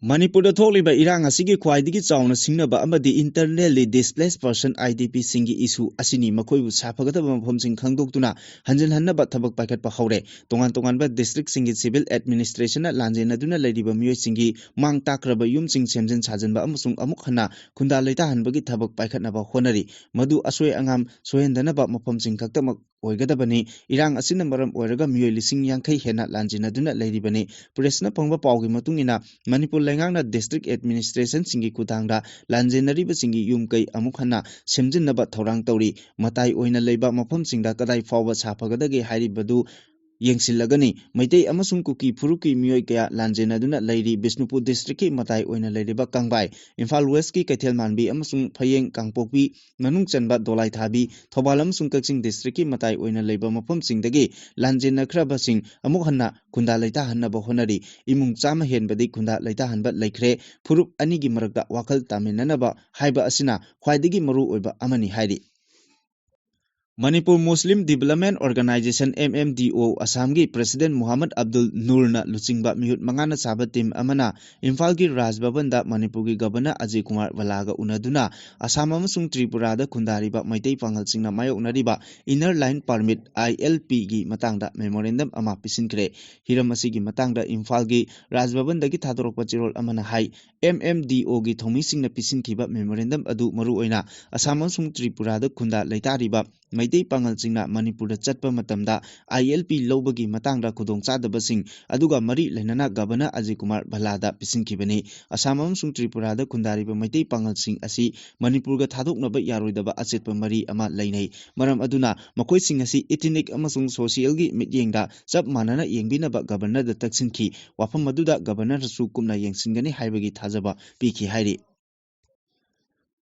ꯃꯅꯤꯄꯨꯔꯗ ꯊꯣꯛꯂꯤꯕ ꯏꯔꯥꯡ ꯑꯁꯤꯒꯤ ꯈ꯭ꯋꯥꯏꯗꯒꯤ ꯆꯥꯎꯅ ꯁꯤꯡꯅꯕ ꯑꯃꯗꯤ internally displaced person, IDP ꯁꯤꯡꯒꯤ issue ꯑꯁꯤꯅꯤ꯫ ꯃꯈꯣꯏꯕꯨ ꯁꯥꯐꯒꯗꯕ ꯃꯐꯝꯁꯤꯡ ꯈꯪꯗꯣꯛꯇꯨꯅ ꯍꯟꯖꯤꯟꯍꯟꯅꯕ ꯊꯕꯛ ꯄꯥꯏꯈꯠꯄ ꯍꯧꯔꯦ꯫ ꯇꯣꯉꯥꯟ ꯇꯣꯉꯥꯟꯕ district ꯁꯤꯡꯒꯤ civil administration ꯅ ꯂꯥꯟꯖꯦꯟꯅꯗꯨꯅ ꯂꯩꯔꯤꯕ ꯃꯤꯑꯣꯏꯁꯤꯡꯒꯤ ꯃꯥꯡ ꯇꯥꯛꯈ꯭ꯔꯕ ꯌꯨꯝꯁꯤꯡ ꯁꯦꯝꯖꯤꯟ ꯁꯥꯖꯤꯟꯕ ꯑꯃꯁꯨꯡ ꯑꯃꯨꯛ ꯍꯟꯅ ꯈꯨꯟꯗꯥ ꯂꯩꯇꯥꯍꯟꯕꯒꯤ ꯊꯕꯛ ꯄꯥꯏꯈꯠꯅꯕ ꯍꯣꯠꯅꯔꯤ꯫ ꯃꯗꯨ ꯑꯁꯣꯏ ꯑꯉꯥꯝ ꯁꯣꯏꯍꯟꯗꯅꯕ ꯃꯐꯝꯁꯤꯡ ꯈꯛꯇꯃꯛ ꯑꯣꯏꯒꯗꯕꯅꯤ꯫ ꯏꯔꯥꯡ ꯑꯁꯤꯅ ꯃꯔꯝ ꯑꯣꯏꯔꯒ ꯃꯤꯑꯣꯏ ꯂꯤꯁꯤꯡ ꯌꯥꯡꯈꯩ ꯍꯦꯟꯅ ꯂꯥꯟꯖꯦꯟꯅꯗꯨꯅ ꯂꯩꯔꯤꯕꯅꯤ꯫ Press ꯅ ꯐꯪꯕ ꯄꯥꯎꯒꯤ ꯃꯇꯨꯡ ꯏꯟꯅ, ꯃꯅꯤꯄꯨꯔ ꯂꯩꯉꯥꯛꯅ district administration ꯁꯤꯡꯒꯤ ꯈꯨꯠꯊꯥꯡꯗ ꯂꯥꯟꯖꯦꯟꯅꯔꯤꯕꯁꯤꯡꯒꯤ ꯌꯨꯝ ꯀꯩ ꯑꯃꯨꯛ ꯍꯟꯅ ꯁꯦꯝꯖꯤꯟꯅꯕ ꯊꯧꯔꯥꯡ ꯇꯧꯔꯤ꯫ ꯃꯇꯥꯏ ꯑꯣꯏꯅ ꯂꯩꯕ ꯃꯐꯝꯁꯤꯡꯗ ꯀꯗꯥꯏ ꯐꯥꯎꯕ ꯁꯥꯐꯒꯗꯒꯦ ꯍꯥꯏꯔꯤꯕꯗꯨ ꯌꯦꯡꯁꯤꯜꯂꯒꯅꯤ꯫ ꯃꯩꯇꯩ ꯑꯃꯁꯨꯡ ꯀꯨꯀꯤ ꯐꯨꯔꯨꯞꯀꯤ ꯃꯤꯑꯣꯏ ꯀꯌꯥ ꯂꯥꯟꯖꯦꯟꯅꯗꯨꯅ ꯂꯩꯔꯤ꯫ ꯕꯤꯁꯅꯨꯄꯨꯔ district ꯀꯤ ꯃꯇꯥꯏ ꯑꯣꯏꯅ ꯂꯩꯔꯤꯕ ꯀꯪꯕꯥꯏ, ꯏꯝꯐꯥꯜ West ꯀꯤ ꯀꯩꯊꯦꯜ ꯃꯥꯟꯕꯤ ꯑꯃꯁꯨꯡ ꯐꯌꯦꯡ, ꯀꯥꯡꯄꯣꯛꯄꯤ, ꯃꯅꯨꯡ ꯆꯟꯕ ꯗꯣꯂꯥꯏꯊꯥꯕꯤ, ꯊꯧꯕꯥꯜ ꯑꯃꯁꯨꯡ ꯀꯛꯆꯤꯡ district ꯀꯤ ꯃꯇꯥꯏ ꯑꯣꯏꯅ ꯂꯩꯕ ꯃꯐꯝꯁꯤꯡꯗꯒꯤ ꯂꯥꯟꯖꯦꯟꯅꯈ꯭ꯔꯕꯁꯤꯡ ꯑꯃꯨꯛ ꯍꯟꯅ ꯈꯨꯟꯗꯥ ꯂꯩꯇꯥꯍꯟꯅꯕ ꯍꯣꯠꯅꯔꯤ꯫ ꯏꯃꯨꯡ ꯆꯥꯝꯃ ꯍꯦꯟꯕꯗꯤ ꯈꯨꯟꯗꯥ ꯂꯩꯇꯥꯍꯟꯕ ꯂꯩꯈ꯭ꯔꯦ꯫ ꯐꯨꯔꯨꯞ ꯑꯅꯤꯒꯤ ꯃꯔꯛꯇ ꯋꯥꯈꯜ ꯇꯥꯃꯤꯟꯅꯅꯕ ꯍꯥꯏꯕ ꯑꯁꯤꯅ ꯈ꯭ꯋꯥꯏꯗꯒꯤ ꯃꯔꯨ ꯑꯣꯏꯕ ꯑꯃꯅꯤ ꯍꯥꯏꯔꯤ꯫ ꯃꯅꯤꯄꯨꯔ ꯃꯨꯁꯂꯤꯝ ꯗꯤꯕꯦꯂꯞꯃꯦꯟ ꯑꯣꯔꯒꯅꯥꯏꯖꯦꯁꯟ, MMDO, ꯑꯁꯥꯝꯒꯤ president ꯃꯨꯍꯝꯃꯗ ꯑꯕꯗꯨꯜ ꯅꯨꯔꯅ ꯂꯨꯆꯤꯡꯕ ꯃꯤꯍꯨꯠ ꯃꯉꯥꯅ ꯁꯥꯕ team ꯑꯃꯅ ꯏꯝꯐꯥꯜꯒꯤ ꯔꯥꯖ ꯚꯕꯟꯗ ꯃꯅꯤꯄꯨꯔꯒꯤ Governor ꯑꯖꯌ ꯀꯨꯃꯥꯔ ꯚꯜꯂꯥꯒ ꯎꯅꯗꯨꯅ ꯑꯁꯥꯝ ꯑꯃꯁꯨꯡ ꯇ꯭ꯔꯤꯄꯨꯔꯥꯗ ꯈꯨꯟꯗꯥꯔꯤꯕ Meitei ꯄꯥꯉꯜꯁꯤꯡꯅ ꯃꯥꯌꯣꯛꯅꯔꯤꯕ Inner Line Permit, ILP ꯒꯤ ꯃꯇꯥꯡꯗ memorandum ꯑꯃ ꯄꯤꯁꯤꯟꯈ꯭ꯔꯦ꯫ ꯍꯤꯔꯝ ꯑꯁꯤꯒꯤ ꯃꯇꯥꯡꯗ ꯏꯝꯐꯥꯜꯒꯤ ꯔꯥꯖ ꯚꯕꯟꯗꯒꯤ ꯊꯥꯗꯣꯔꯛꯄ ꯆꯦꯔꯣꯜ ꯑꯃꯅ ꯍꯥꯏ, MMDO ꯒꯤ ꯊꯧꯃꯤꯁꯤꯡꯅ ꯄꯤꯁꯤꯟꯈꯤꯕ memorandum ꯑꯗꯨ ꯃꯔꯨꯑꯣꯏꯅ ꯑꯁꯥꯝ ꯑꯃꯁꯨꯡ ꯇ꯭ꯔꯤꯄꯨꯔꯥꯗ ꯈꯨꯟꯗꯥ ꯂꯩꯇꯥꯔꯤꯕ ꯃꯩꯇꯩ ꯄꯥꯉꯜꯁꯤꯡꯅ ꯃꯅꯤꯄꯨꯔꯗ ꯆꯠꯄ ꯃꯇꯝꯗ ILP ꯂꯧꯕꯒꯤ ꯃꯇꯥꯡꯗ ꯈꯨꯗꯣꯡꯆꯥꯗꯕꯁꯤꯡ ꯑꯗꯨꯒ ꯃꯔꯤ ꯂꯩꯅꯅ Governor ꯑꯖꯌ ꯀꯨꯃꯥꯔ ꯚꯜꯂꯥꯗ ꯄꯤꯁꯤꯟꯈꯤꯕꯅꯤ꯫ ꯑꯁꯥꯝ ꯑꯃꯁꯨꯡ ꯇ꯭ꯔꯤꯄꯨꯔꯥꯗ ꯈꯨꯟꯗꯥꯔꯤꯕ ꯃꯩꯇꯩ ꯄꯥꯉꯜꯁꯤꯡ ꯑꯁꯤ ꯃꯅꯤꯄꯨꯔꯒ ꯊꯥꯗꯣꯛꯅꯕ ꯌꯥꯔꯣꯏꯗꯕ ꯑꯆꯦꯠꯄ ꯃꯔꯤ ꯑꯃ ꯂꯩꯅꯩ꯫ ꯃꯔꯝ ꯑꯗꯨꯅ ꯃꯈꯣꯏꯁꯤꯡ ꯑꯁꯤ ethnic ꯑꯃꯁꯨꯡ social ꯒꯤ ꯃꯤꯠꯌꯦꯡꯗ ꯆꯞ ꯃꯥꯟꯅꯅ ꯌꯦꯡꯕꯤꯅꯕ Governor ꯗ ꯇꯛꯁꯤꯟꯈꯤ꯫ ꯋꯥꯐꯝ ꯑꯗꯨꯗ Governor ꯁꯨ ꯀꯨꯞꯅ ꯌꯦꯡꯁꯤꯟꯒꯅꯤ ꯍꯥꯏꯕꯒꯤ ꯊꯥꯖꯕ ꯄꯤꯈꯤ ꯍꯥꯏꯔꯤ꯫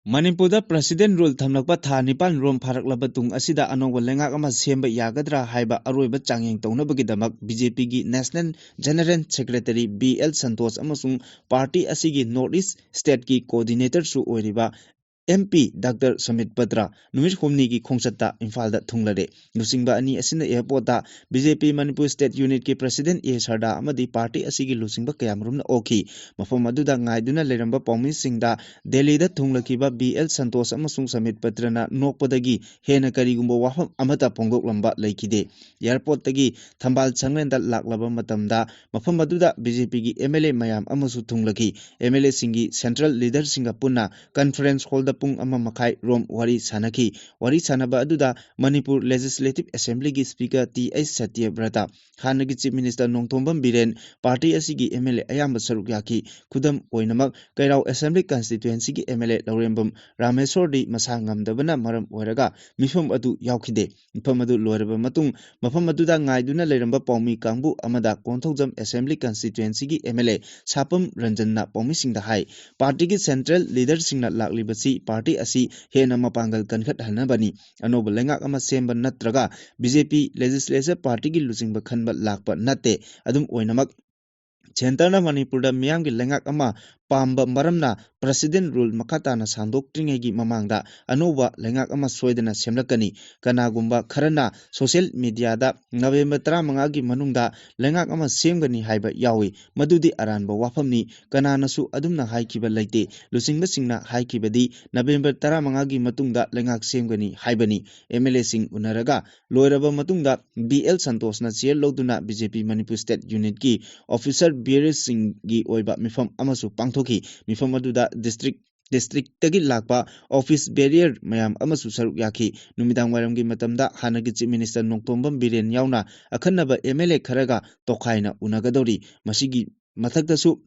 ꯃꯅꯤꯄꯨꯔꯗ President Rule ꯊꯝꯂꯛꯄ ꯊꯥ ꯅꯤꯄꯥꯟ ꯔꯣꯝ ꯐꯥꯔꯛꯂꯕ ꯇꯨꯡ ꯑꯁꯤꯗ ꯑꯅꯧꯕ ꯂꯩꯉꯥꯛ ꯑꯃ ꯁꯦꯝꯕ ꯌꯥꯒꯗ꯭ꯔꯥ ꯍꯥꯏꯕ ꯑꯔꯣꯏꯕ ꯆꯥꯡꯌꯦꯡ ꯇꯧꯅꯕꯒꯤꯗꯃꯛ BJP ꯒꯤ National General Secretary B L Santosh ꯑꯃꯁꯨꯡ party ꯑꯁꯤꯒꯤ North East State ꯀꯤ coordinator ꯁꯨ ꯑꯣꯏꯔꯤꯕ M P doctor submit Patra ꯅꯨꯃꯤꯠ ꯍꯨꯝꯅꯤꯒꯤ ꯈꯣꯡꯆꯠꯇ ꯏꯝꯐꯥꯜꯗ ꯊꯨꯡꯂꯔꯦ꯫ ꯂꯨꯆꯤꯡꯕ ꯑꯅꯤ ꯑꯁꯤꯅ airport ꯕꯤ ꯖꯦ ꯄꯤ ꯃꯅꯤꯄꯨꯔ state unit ꯀꯤ president ꯑꯦ ꯁꯔꯗꯥ ꯑꯃꯗꯤ party ꯑꯁꯤꯒꯤ ꯂꯨꯆꯤꯡꯕ ꯀꯌꯥꯃꯔꯨꯝꯅ ꯑꯣꯛꯈꯤ꯫ ꯃꯐꯝ ꯑꯗꯨꯗ ꯉꯥꯏꯗꯨꯅ ꯂꯩꯔꯝꯕ ꯄꯥꯎꯃꯤꯁꯤꯡꯗ ꯗꯦꯜꯂꯤꯗ ꯊꯨꯡꯂꯛꯈꯤꯕ ꯕꯤ ꯑꯦꯜ ꯁꯟꯇꯣꯁ ꯑꯃꯁꯨꯡ ꯁꯃꯤꯠ ꯄꯇ꯭ꯔꯅ ꯅꯣꯛꯄꯗꯒꯤ ꯍꯦꯟꯅ ꯀꯔꯤꯒꯨꯝꯕ ꯋꯥꯐꯝ ꯑꯃꯠꯇ ꯐꯣꯡꯗꯣꯛꯂꯝꯕ ꯂꯩꯈꯤꯗꯦ꯫ Airport ꯇꯒꯤ ꯊꯝꯕꯥꯜ ꯁꯪꯂꯦꯟꯗ ꯂꯥꯛꯂꯕ ꯃꯇꯝꯗ ꯃꯐꯝ ꯑꯗꯨꯗ ꯕꯤ ꯖꯦ ꯄꯤ ꯒꯤ ꯑꯦꯝ ꯑꯦꯜ ꯑꯦ ꯃꯌꯥꯝ ꯑꯃꯁꯨ ꯊꯨꯡꯂꯈꯤ꯫ ꯑꯦꯝ ꯑꯦꯜ ꯑꯦ ꯁꯤꯡꯒꯤ central leader ꯁꯤꯡꯒ ꯄꯨꯟꯅ conference hall ꯗ ꯄꯨꯡ ꯑꯃ ꯃꯈꯥꯏ ꯔꯣꯝ ꯋꯥꯔꯤ ꯁꯥꯟꯅꯈꯤ꯫ ꯋꯥꯔꯤ ꯁꯥꯟꯅꯕ ꯑꯗꯨꯗ ꯃꯅꯤꯄꯨꯔ Legislative Assembly ꯒꯤ speaker ꯇꯤ ꯑꯩꯆ ꯁꯇ꯭ꯌꯕ꯭ꯔꯇ, ꯍꯥꯟꯅꯒꯤ chief minister Nongthombam Biren, party ꯑꯁꯤꯒꯤ ꯑꯦꯝ ꯑꯦꯜ ꯑꯦ ꯑꯌꯥꯝꯕ ꯁꯔꯨꯛ ꯌꯥꯈꯤ꯫ ꯈꯨꯗꯝ ꯑꯣꯏꯅꯃꯛ, ꯀꯩꯔꯥꯎ assembly constituency ꯒꯤ ꯑꯦꯝ ꯑꯦꯜ ꯑꯦ ꯂꯧꯔꯦꯝꯕꯝ ꯔꯥꯃꯦꯁꯣꯔꯗꯤ ꯃꯁꯥ ꯉꯝꯗꯕꯅ ꯃꯔꯝ ꯑꯣꯏꯔꯒ ꯃꯤꯐꯝ ꯑꯗꯨ ꯌꯥꯎꯈꯤꯗꯦ꯫ ꯃꯤꯐꯝ ꯑꯗꯨ ꯂꯣꯏꯔꯕ ꯃꯇꯨꯡ, ꯃꯐꯝ ꯑꯗꯨꯗ ꯉꯥꯏꯗꯨꯅ ꯂꯩꯔꯝꯕ ꯄꯥꯎꯃꯤ ꯀꯥꯡꯕꯨ ꯑꯃꯗ ꯀꯣꯟꯊꯧꯖꯝ assembly constituency ꯒꯤ ꯑꯦꯝ ꯑꯦꯜ ꯑꯦ ꯁꯥꯄꯝ ꯔꯟꯖꯟꯅ ꯄꯥꯎꯃꯤꯁꯤꯡꯗ ꯍꯥꯏ, party ꯒꯤ central leader ꯁꯤꯡꯅ ꯂꯥꯛꯂꯤꯕꯁꯤ party ꯑꯁꯤ ꯍꯦꯟꯅ ꯃꯄꯥꯡꯒꯜ ꯀꯟꯈꯠꯍꯟꯅꯕꯅꯤ꯫ ꯑꯅꯧꯕ ꯂꯩꯉꯥꯛ ꯑꯃ ꯁꯦꯝꯕ ꯅꯠꯇ꯭ꯔꯒ ꯕꯤ ꯖꯦ ꯄꯤ legislature party ꯒꯤ ꯂꯨꯆꯤꯡꯕ ꯈꯟꯕ ꯂꯥꯛꯄ ꯅꯠꯇꯦ꯫ ꯑꯗꯨꯝ ꯑꯣꯏꯅꯃꯛ, centre ꯅ ꯃꯅꯤꯄꯨꯔꯗ ꯃꯤꯌꯥꯝꯒꯤ ꯂꯩꯉꯥꯛ ꯑꯃ ꯄꯥꯝꯕ ꯃꯔꯝꯅ president rule ꯃꯈꯥ ꯇꯥꯅ ꯁꯟꯗꯣꯛꯇ꯭ꯔꯤꯉꯩꯒꯤ ꯃꯃꯥꯡꯗ ꯑꯅꯧꯕ ꯂꯩꯉꯥꯛ ꯑꯃ ꯁꯣꯏꯗꯅ ꯁꯦꯝꯂꯛꯀꯅꯤ꯫ ꯀꯅꯥꯒꯨꯝꯕ ꯈꯔꯅ social media ꯗ ꯅꯕꯦꯝꯕꯔ ꯇꯔꯥꯃꯉꯥꯒꯤ ꯃꯅꯨꯡꯗ ꯂꯩꯉꯥꯛ ꯑꯃ ꯁꯦꯝꯒꯅꯤ ꯍꯥꯏꯕ ꯌꯥꯎꯏ꯫ ꯃꯗꯨꯗꯤ ꯑꯔꯥꯟꯕ ꯋꯥꯐꯝꯅꯤ꯫ ꯀꯅꯥꯅꯁꯨ ꯑꯗꯨꯝꯅ ꯍꯥꯏꯈꯤꯕ ꯂꯩꯇꯦ꯫ ꯂꯨꯆꯤꯡꯕꯁꯤꯡꯅ ꯍꯥꯏꯈꯤꯕꯗꯤ ꯅꯕꯦꯝꯕꯔ ꯇꯔꯥꯃꯉꯥꯒꯤ ꯃꯇꯨꯡꯗ ꯂꯩꯉꯥꯛ ꯁꯦꯝꯒꯅꯤ ꯍꯥꯏꯕꯅꯤ꯫ ꯑꯦꯝ ꯑꯦꯜ ꯑꯦ ꯁꯤꯡ ꯎꯅꯔꯒ ꯂꯣꯏꯔꯕ ꯃꯇꯨꯡꯗ ꯕꯤ ꯑꯦꯜ ꯁꯟꯇꯣꯁꯅ chair ꯂꯧꯗꯨꯅ ꯕꯤ ꯖꯦ ꯄꯤ ꯃꯅꯤꯄꯨꯔ state unit ꯀꯤ officer bearer ꯁꯤꯡꯒꯤ ꯑꯣꯏꯕ ꯃꯤꯐꯝ ꯑꯃꯁꯨ ꯄꯥꯡꯊꯣꯛꯈꯤ꯫ ꯃꯤꯐꯝ ꯑꯗꯨꯗ district district ꯇꯒꯤ ꯂꯥꯛꯄ office bearer ꯃꯌꯥꯝ ꯑꯃꯁꯨ ꯁꯔꯨꯛ ꯌꯥꯈꯤ꯫ ꯅꯨꯃꯤꯗꯥꯡ ꯋꯥꯏꯔꯝꯒꯤ ꯃꯇꯝꯗ ꯍꯥꯟꯅꯒꯤ chief minister ꯅꯣꯡꯊꯣꯝꯕꯝ ꯕꯤꯔꯦꯟ ꯌꯥꯎꯅ ꯑꯈꯟꯅꯕ ꯑꯦꯝ ꯑꯦꯜ ꯑꯦ ꯈꯔꯒ ꯇꯣꯈꯥꯏꯅ ꯎꯅꯒꯗꯧꯔꯤ꯫ ꯃꯁꯤꯒꯤ ꯃꯊꯛꯇꯁꯨ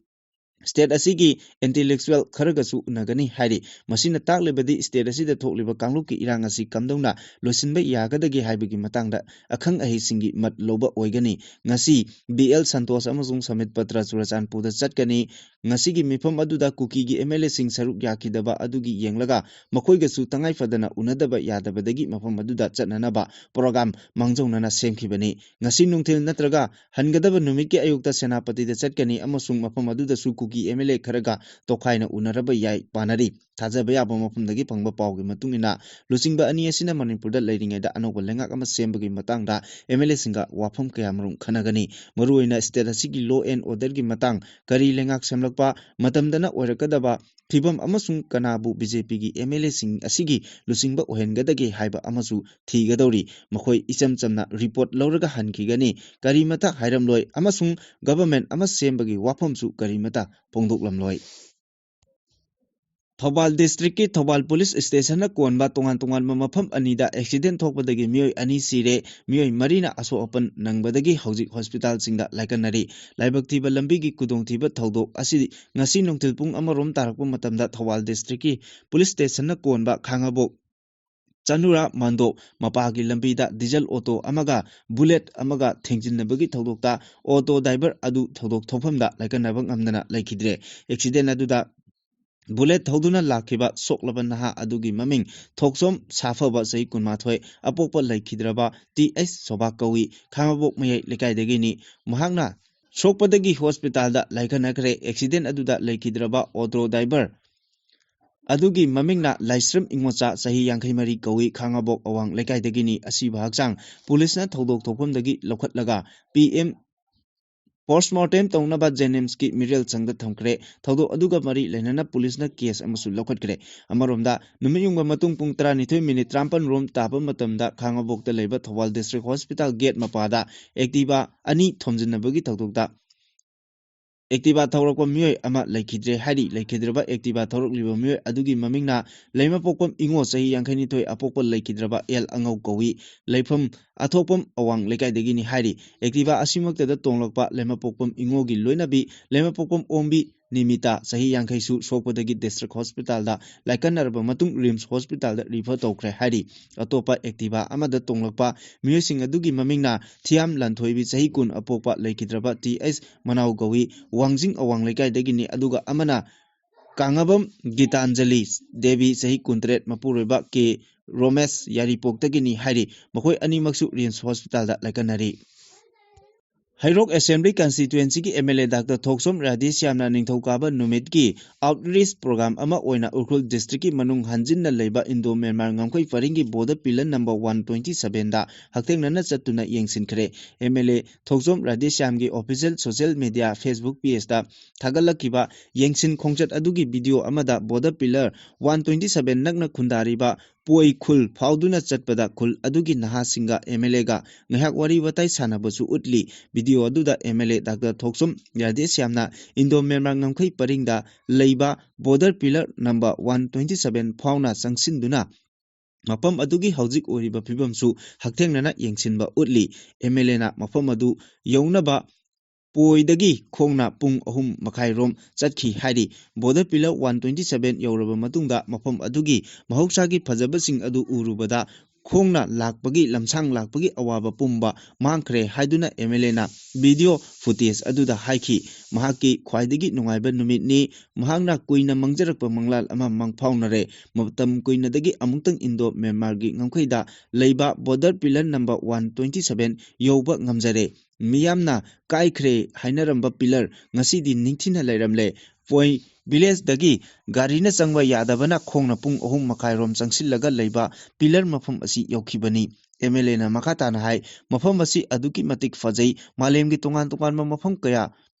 state ꯑꯁꯤꯒꯤ intellectual ꯈꯔꯒꯁꯨ ꯎꯅꯒꯅꯤ ꯍꯥꯏꯔꯤ꯫ ꯃꯁꯤꯅ ꯇꯥꯛꯂꯤꯕꯗꯤ state ꯑꯁꯤꯗ ꯊꯣꯛꯂꯤꯕ ꯀꯥꯡꯂꯨꯞꯀꯤ ꯏꯔꯥꯡ ꯑꯁꯤ ꯀꯝꯗꯧꯅ ꯂꯣꯏꯁꯤꯟꯕ ꯌꯥꯒꯗꯒꯦ ꯍꯥꯏꯕꯒꯤ ꯃꯇꯥꯡꯗ ꯑꯈꯪ ꯑꯍꯩꯁꯤꯡꯒꯤ ꯃꯠ ꯂꯧꯕ ꯑꯣꯏꯒꯅꯤ꯫ ꯉꯁꯤ ꯕꯤ ꯑꯦꯜ ꯁꯟꯇꯣꯁ ꯑꯃꯁꯨꯡ ꯁꯃꯤꯠ ꯄꯇ꯭ꯔ ꯆꯨꯔꯆꯥꯟꯄꯨꯔꯗ ꯆꯠꯀꯅꯤ꯫ ꯉꯁꯤꯒꯤ ꯃꯤꯐꯝ ꯑꯗꯨꯗ ꯀꯨꯀꯤꯒꯤ ꯑꯦꯝ ꯑꯦꯜ ꯑꯦ ꯁꯤꯡ ꯁꯔꯨꯛ ꯌꯥꯈꯤꯗꯕ ꯑꯗꯨꯒꯤ ꯌꯦꯡꯂꯒ ꯃꯈꯣꯏꯒꯁꯨ ꯇꯉꯥꯏ ꯐꯗꯅ ꯎꯅꯗꯕ ꯌꯥꯗꯕꯗꯒꯤ ꯃꯐꯝ ꯑꯗꯨꯗ ꯆꯠꯅꯅꯕ program ꯃꯥꯡꯖꯧꯅꯅ ꯁꯦꯝꯈꯤꯕꯅꯤ꯫ ꯉꯁꯤ ꯅꯨꯡꯊꯤꯜ ꯅꯠꯇ꯭ꯔꯒ ꯍꯟꯒꯗꯕ ꯅꯨꯃꯤꯠꯀꯤ ꯑꯌꯨꯛꯇ ꯁꯦꯅꯥꯄꯇꯤꯗ ꯆꯠꯀꯅꯤ ꯑꯃꯁꯨꯡ ꯃꯐꯝ ꯑꯗꯨꯗꯁꯨ ꯀꯨꯀꯤ ꯑꯦꯝ ꯑꯦꯜ ꯑꯦ ꯈꯔꯒ ꯇꯣꯈꯥꯏꯅ ꯎꯅꯔꯕ ꯌꯥꯏ ꯄꯥꯅꯔꯤ꯫ ꯊꯥꯖꯕ ꯌꯥꯕ ꯃꯐꯝꯗꯒꯤ ꯐꯪꯕ ꯄꯥꯎꯒꯤ ꯃꯇꯨꯡ ꯏꯟꯅ, ꯂꯨꯆꯤꯡꯕ ꯑꯅꯤ ꯑꯁꯤꯅ ꯃꯅꯤꯄꯨꯔꯗ ꯂꯩꯔꯤꯉꯩꯗ ꯑꯅꯧꯕ ꯂꯩꯉꯥꯛ ꯑꯃ ꯁꯦꯝꯕꯒꯤ ꯃꯇꯥꯡꯗ MLAꯁꯤꯡꯒ ꯋꯥꯐꯝ ꯀꯌꯥꯃꯔꯨꯝ ꯈꯟꯅꯒꯅꯤ꯫ ꯃꯔꯨꯑꯣꯏꯅ state ꯑꯁꯤꯒꯤ law and orderꯒꯤ ꯃꯇꯥꯡ, ꯀꯔꯤ ꯂꯩꯉꯥꯛ ꯁꯦꯝꯂꯛꯄ ꯃꯇꯝꯗꯅ ꯑꯣꯏꯔꯛꯀꯗꯕ ꯐꯤꯕꯝ ꯑꯃꯁꯨꯡ ꯀꯅꯥꯕꯨ BJPꯒꯤ MLAꯁꯤꯡ ꯑꯁꯤꯒꯤ ꯂꯨꯆꯤꯡꯕ ꯑꯣꯏꯍꯟꯒꯗꯒꯦ ꯍꯥꯏꯕ ꯑꯃꯁꯨ ꯊꯤꯒꯗꯧꯔꯤ꯫ ꯃꯈꯣꯏ ꯏꯆꯝ ꯆꯝꯅ report ꯂꯧꯔꯒ ꯍꯟꯈꯤꯒꯅꯤ, ꯀꯔꯤꯃꯇ ꯍꯥꯏꯔꯝꯂꯣꯏ ꯑꯃꯁꯨꯡ government ꯑꯃ ꯁꯦꯝꯕꯒꯤ ꯋꯥꯐꯝꯁꯨ ꯀꯔꯤꯃꯇ ꯐꯣꯡꯗꯣꯛꯂꯝꯂꯣꯏ꯫ ꯊꯧꯕꯥꯜ districtꯀꯤ ꯊꯧꯕꯥꯜ police stationꯅ ꯀꯣꯟꯕ ꯇꯣꯉꯥꯟ ꯇꯣꯉꯥꯟꯕ ꯃꯐꯝ ꯑꯅꯤꯗ accident ꯊꯣꯛꯄꯗꯒꯤ ꯃꯤꯑꯣꯏ ꯑꯅꯤ ꯁꯤꯔꯦ, ꯃꯤꯑꯣꯏ ꯃꯔꯤꯅ ꯑꯁꯣꯛ ꯑꯄꯟ ꯅꯪꯕꯗꯒꯤ ꯍꯧꯖꯤꯛ hospitalꯁꯤꯡꯗ ꯂꯥꯏꯀꯠꯅꯔꯤ꯫ ꯂꯥꯏꯕꯛ ꯊꯤꯕ ꯂꯝꯕꯤꯒꯤ ꯈꯨꯗꯣꯡꯊꯤꯕ ꯊꯧꯗꯣꯛ ꯑꯁꯤ ꯉꯁꯤ ꯅꯨꯡꯊꯤꯜ ꯄꯨꯡ ꯑꯃ ꯔꯣꯝ ꯇꯥꯔꯛꯄ ꯃꯇꯝꯗ ꯊꯧꯕꯥꯜ districtꯀꯤ police stationꯅ ꯀꯣꯟꯕ ꯈꯥꯉꯕꯣꯛ ꯆꯅꯨꯔꯥ ꯃꯥꯟꯗꯣꯞ ꯃꯄꯥꯒꯤ ꯂꯝꯕꯤꯗ diesel auto ꯑꯃꯒ Bullet ꯑꯃꯒ ꯊꯦꯡꯖꯤꯟꯅꯕꯒꯤ ꯊꯧꯗꯣꯛꯇ auto driver ꯑꯗꯨ ꯊꯧꯗꯣꯛ ꯊꯣꯛꯐꯝꯗ ꯂꯥꯏꯀꯠꯅꯕ ꯉꯝꯗꯅ ꯂꯩꯈꯤꯗ꯭ꯔꯦ꯫ Accident ꯑꯗꯨꯗ Bullet ꯊꯧꯗꯨꯅ ꯂꯥꯛꯈꯤꯕ ꯁꯣꯛꯂꯕ ꯅꯍꯥ ꯑꯗꯨꯒꯤ ꯃꯃꯤꯡ ꯊꯣꯛꯆꯣꯝ ꯁꯥꯐꯕ, ꯆꯍꯤ ꯀꯨꯟꯃꯥꯊꯣꯏ, ꯑꯄꯣꯛꯄ ꯂꯩꯈꯤꯗ꯭ꯔꯕ T H ꯁꯣꯚꯥ ꯀꯧꯏ, ꯈꯥꯉꯕꯣꯛ ꯃꯌꯥꯏ ꯂꯩꯀꯥꯏꯗꯒꯤꯅꯤ꯫ ꯃꯍꯥꯛꯅ ꯁꯣꯛꯄꯗꯒꯤ hospitalꯗ ꯂꯥꯏꯀꯠꯅꯈ꯭ꯔꯦ꯫ Accident ꯑꯗꯨꯗ ꯂꯩꯈꯤꯗ꯭ꯔꯕ auto driver ꯑꯗꯨꯒꯤ ꯃꯃꯤꯡꯅ ꯂꯥꯏꯁ꯭ꯔꯝ ꯏꯉꯣꯆꯥ, ꯆꯍꯤ ꯌꯥꯡꯈꯩ ꯃꯔꯤ ꯀꯧꯏ, ꯈꯥꯉꯕꯣꯛ ꯑꯋꯥꯡ ꯂꯩꯀꯥꯏꯗꯒꯤꯅꯤ꯫ ꯑꯁꯤꯕ ꯍꯛꯆꯥꯡ policeꯅ ꯊꯧꯗꯣꯛ ꯊꯣꯛꯐꯝꯗꯒꯤ ꯂꯧꯈꯠꯂꯒ P M postmortem ꯇꯧꯅꯕ JNIMSꯀꯤ ꯃꯤꯔꯦꯜ ꯁꯪꯗ ꯊꯝꯈ꯭ꯔꯦ꯫ ꯊꯧꯗꯣꯛ ꯑꯗꯨꯒ ꯃꯔꯤ ꯂꯩꯅꯅ policeꯅ case ꯑꯃꯁꯨ ꯂꯧꯈꯠꯈ꯭ꯔꯦ꯫ ꯑꯃꯔꯣꯝꯗ, ꯅꯨꯃꯤꯠ ꯌꯨꯡꯕ ꯃꯇꯨꯡ ꯄꯨꯡ ꯇꯔꯥꯅꯤꯊꯣꯏ minute ꯇꯔꯥꯃꯥꯄꯟ ꯔꯣꯝ ꯇꯥꯕ ꯃꯇꯝꯗ ꯈꯥꯉꯕꯣꯛꯇ ꯂꯩꯕ ꯊꯧꯕꯥꯜ district hospital gate ꯃꯄꯥꯗ Activa ꯑꯅꯤ ꯊꯣꯝꯖꯤꯟꯅꯕꯒꯤ ꯊꯧꯗꯣꯛꯇ Activa ꯊꯧꯔꯛꯄ ꯃꯤꯑꯣꯏ ꯑꯃ ꯂꯩꯈꯤꯗ꯭ꯔꯦ ꯍꯥꯏꯔꯤ꯫ ꯂꯩꯈꯤꯗ꯭ꯔꯕ Activa ꯊꯧꯔꯛꯂꯤꯕ ꯃꯤꯑꯣꯏ ꯑꯗꯨꯒꯤ ꯃꯃꯤꯡꯅ ꯂꯩꯃꯄꯣꯛꯄꯝ ꯏꯉꯣ, ꯆꯍꯤ ꯌꯥꯡꯈꯩꯅꯤꯊꯣꯏ, ꯑꯄꯣꯛꯄ ꯂꯩꯈꯤꯗ꯭ꯔꯕ ꯑꯦꯜ ꯑꯉꯧ ꯀꯧꯏ꯫ ꯂꯩꯐꯝ ꯑꯊꯣꯛꯄꯝ ꯑꯋꯥꯡ ꯂꯩꯀꯥꯏꯗꯒꯤꯅꯤ ꯍꯥꯏꯔꯤ꯫ Activa ꯑꯁꯤꯃꯛꯇꯗ ꯇꯣꯡꯂꯛꯄ ꯂꯩꯃꯄꯣꯛꯄꯝ ꯏꯉꯣꯒꯤ ꯂꯣꯏꯅꯕꯤ ꯂꯩꯃꯄꯣꯛꯄꯝ ꯑꯣꯡꯕꯤ ꯅꯤꯃꯤꯇꯥ, ꯆꯍꯤ ꯌꯥꯡꯈꯩꯁꯨ, ꯁꯣꯛꯄꯗꯒꯤ district hospitalꯗ ꯂꯥꯏꯀꯠꯅꯔꯕ ꯃꯇꯨꯡ RIMS hospitalꯗ refer ꯇꯧꯈ꯭ꯔꯦ ꯍꯥꯏꯔꯤ꯫ ꯑꯇꯣꯞꯄ Activa ꯑꯃꯗ ꯇꯣꯡꯂꯛꯄ ꯃꯤꯑꯣꯏꯁꯤꯡ ꯑꯗꯨꯒꯤ ꯃꯃꯤꯡꯅ ꯊꯤꯌꯥꯝ ꯂꯥꯟꯊꯣꯏꯕꯤ, ꯆꯍꯤ ꯀꯨꯟ, ꯑꯄꯣꯛꯄ ꯂꯩꯈꯤꯗ꯭ꯔꯕ T H ꯃꯅꯥꯎ ꯀꯧꯏ, ꯋꯥꯡꯖꯤꯡ ꯑꯋꯥꯡ ꯂꯩꯀꯥꯏꯗꯒꯤꯅꯤ꯫ ꯑꯗꯨꯒ ꯑꯃꯅ ꯀꯥꯡꯉꯕꯝ ꯒꯤꯇꯥꯟꯖꯂꯤ ꯗꯦꯕꯤ, ꯆꯍꯤ ꯀꯨꯟꯇꯔꯦꯠ, ꯃꯄꯨꯔꯣꯏꯕ ꯀꯦ ꯔꯣꯃꯦꯁ, ꯌꯥꯏꯔꯤꯄꯣꯛꯇꯒꯤꯅꯤ ꯍꯥꯏꯔꯤ꯫ ꯃꯈꯣꯏ ꯑꯅꯤꯃꯛꯁꯨ RIMS hospitalꯗ ꯂꯥꯏꯀꯠꯅꯔꯤ꯫ ꯍꯩꯔꯣꯛ Assembly Constituency ꯒꯤ M L A Doctor ꯊꯣꯛꯆꯣꯝ ꯔꯥꯙꯦꯁ꯭ꯌꯥꯝꯅ ꯅꯤꯡꯊꯧꯀꯥꯕ ꯅꯨꯃꯤꯠꯀꯤ outreach program ꯑꯃ ꯑꯣꯏꯅ ꯎꯈ꯭ꯔꯨꯜ district ꯀꯤ ꯃꯅꯨꯡ ꯍꯟꯖꯤꯟꯅ ꯂꯩꯕ Indo Myanmar ꯉꯝꯈꯩ ꯄꯔꯤꯡꯒꯤ border pillar number one twenty seven ꯗ ꯍꯛꯊꯦꯡꯅꯅ ꯆꯠꯇꯨꯅ ꯌꯦꯡꯁꯤꯟꯈ꯭ꯔꯦ꯫ M L A Thokchom ꯔꯥꯙꯦꯁ꯭ꯌꯥꯝꯒꯤ official social media Facebook page ꯇ ꯊꯥꯒꯠꯂꯛꯈꯤꯕ ꯌꯦꯡꯁꯤꯟ ꯈꯣꯡꯆꯠ ꯑꯗꯨꯒꯤ video ꯑꯃꯗ border pillar one twenty seven ꯅꯛꯅ ꯈꯨꯟꯗꯥꯔꯤꯕ ꯄꯣꯏ ꯈꯨꯜ ꯐꯥꯎꯗꯨꯅ ꯆꯠꯄꯗ ꯈꯨꯜ ꯑꯗꯨꯒꯤ ꯅꯍꯥꯁꯤꯡꯒ M L A ꯒ ꯉꯥꯏꯍꯥꯛ ꯋꯥꯔꯤ ꯋꯥꯇꯥꯏ ꯁꯥꯟꯅꯕꯁꯨ ꯎꯠꯂꯤ꯫ Video ꯑꯗꯨꯗ M L A Doctor Thokchom ꯔꯥꯙꯦꯁ꯭ꯌꯥꯝꯅ Indo Myanmar ꯉꯝꯈꯩ ꯄꯔꯤꯡꯗ ꯂꯩꯕ border pillar number one twenty seven ꯐꯥꯎꯅ ꯆꯪꯁꯤꯟꯗꯨꯅ ꯃꯐꯝ ꯑꯗꯨꯒꯤ ꯍꯧꯖꯤꯛ ꯑꯣꯏꯔꯤꯕ ꯐꯤꯕꯝꯁꯨ ꯍꯛꯊꯦꯡꯅꯅ ꯌꯦꯡꯁꯤꯟꯕ ꯎꯠꯂꯤ꯫ M L A ꯅ ꯃꯐꯝ ꯑꯗꯨ ꯌꯧꯅꯕ ꯄꯣꯏꯗꯒꯤ ꯈꯣꯡꯅ ꯄꯨꯡ ꯑꯍꯨꯝ ꯃꯈꯥꯏ ꯔꯣꯝ ꯆꯠꯈꯤ ꯍꯥꯏꯔꯤ꯫ Border pillar one twenty seven ꯌꯧꯔꯕ ꯃꯇꯨꯡꯗ ꯃꯐꯝ ꯑꯗꯨꯒꯤ ꯃꯍꯧꯁꯥꯒꯤ ꯐꯖꯕꯁꯤꯡ ꯑꯗꯨ ꯎꯔꯨꯕꯗ ꯈꯣꯡꯅ ꯂꯥꯛꯄꯒꯤ, ꯂꯝꯁꯥꯡ ꯂꯥꯛꯄꯒꯤ ꯑꯋꯥꯕ ꯄꯨꯝꯕ ꯃꯥꯡꯈ꯭ꯔꯦ ꯍꯥꯏꯗꯨꯅ M L A ꯅ video footage ꯑꯗꯨꯗ ꯍꯥꯏꯈꯤ꯫ ꯃꯍꯥꯛꯀꯤ ꯈ꯭ꯋꯥꯏꯗꯒꯤ ꯅꯨꯡꯉꯥꯏꯕ ꯅꯨꯃꯤꯠꯅꯤ꯫ ꯃꯍꯥꯛꯅ ꯀꯨꯏꯅ ꯃꯪꯖꯔꯛꯄ ꯃꯪꯂꯥꯟ ꯑꯃ ꯃꯪꯐꯥꯎꯅꯔꯦ꯫ ꯃꯇꯝ ꯀꯨꯏꯅꯗꯒꯤ ꯑꯃꯨꯛꯇꯪ Indo Myanmar ꯒꯤ ꯉꯝꯈꯩꯗ ꯂꯩꯕ border pillar number one twenty seven ꯌꯧꯕ ꯉꯝꯖꯔꯦ꯫ ꯃꯤꯌꯥꯝꯅ ꯀꯥꯏꯈ꯭ꯔꯦ ꯍꯥꯏꯅꯔꯝꯕ pillar ꯉꯁꯤꯗꯤ ꯅꯤꯡꯊꯤꯅ ꯂꯩꯔꯝꯂꯦ꯫ ꯄꯣꯏ village ꯗꯒꯤ ꯒꯥꯔꯤꯅ ꯆꯪꯕ ꯌꯥꯗꯕꯅ ꯈꯣꯡꯅ ꯄꯨꯡ ꯑꯍꯨꯝ ꯃꯈꯥꯏ ꯔꯣꯝ ꯆꯪꯁꯤꯜꯂꯒ ꯂꯩꯕ pillar ꯃꯐꯝ ꯑꯁꯤ ꯌꯧꯈꯤꯕꯅꯤ꯫ M L A ꯅ ꯃꯈꯥ ꯇꯥꯅ ꯍꯥꯏ, ꯃꯐꯝ ꯑꯁꯤ ꯑꯗꯨꯛꯀꯤ ꯃꯇꯤꯛ ꯐꯖꯩ꯫ ꯃꯥꯂꯦꯝꯒꯤ ꯇꯣꯉꯥꯟ ꯇꯣꯉꯥꯟꯕ ꯃꯐꯝ ꯀꯌꯥ,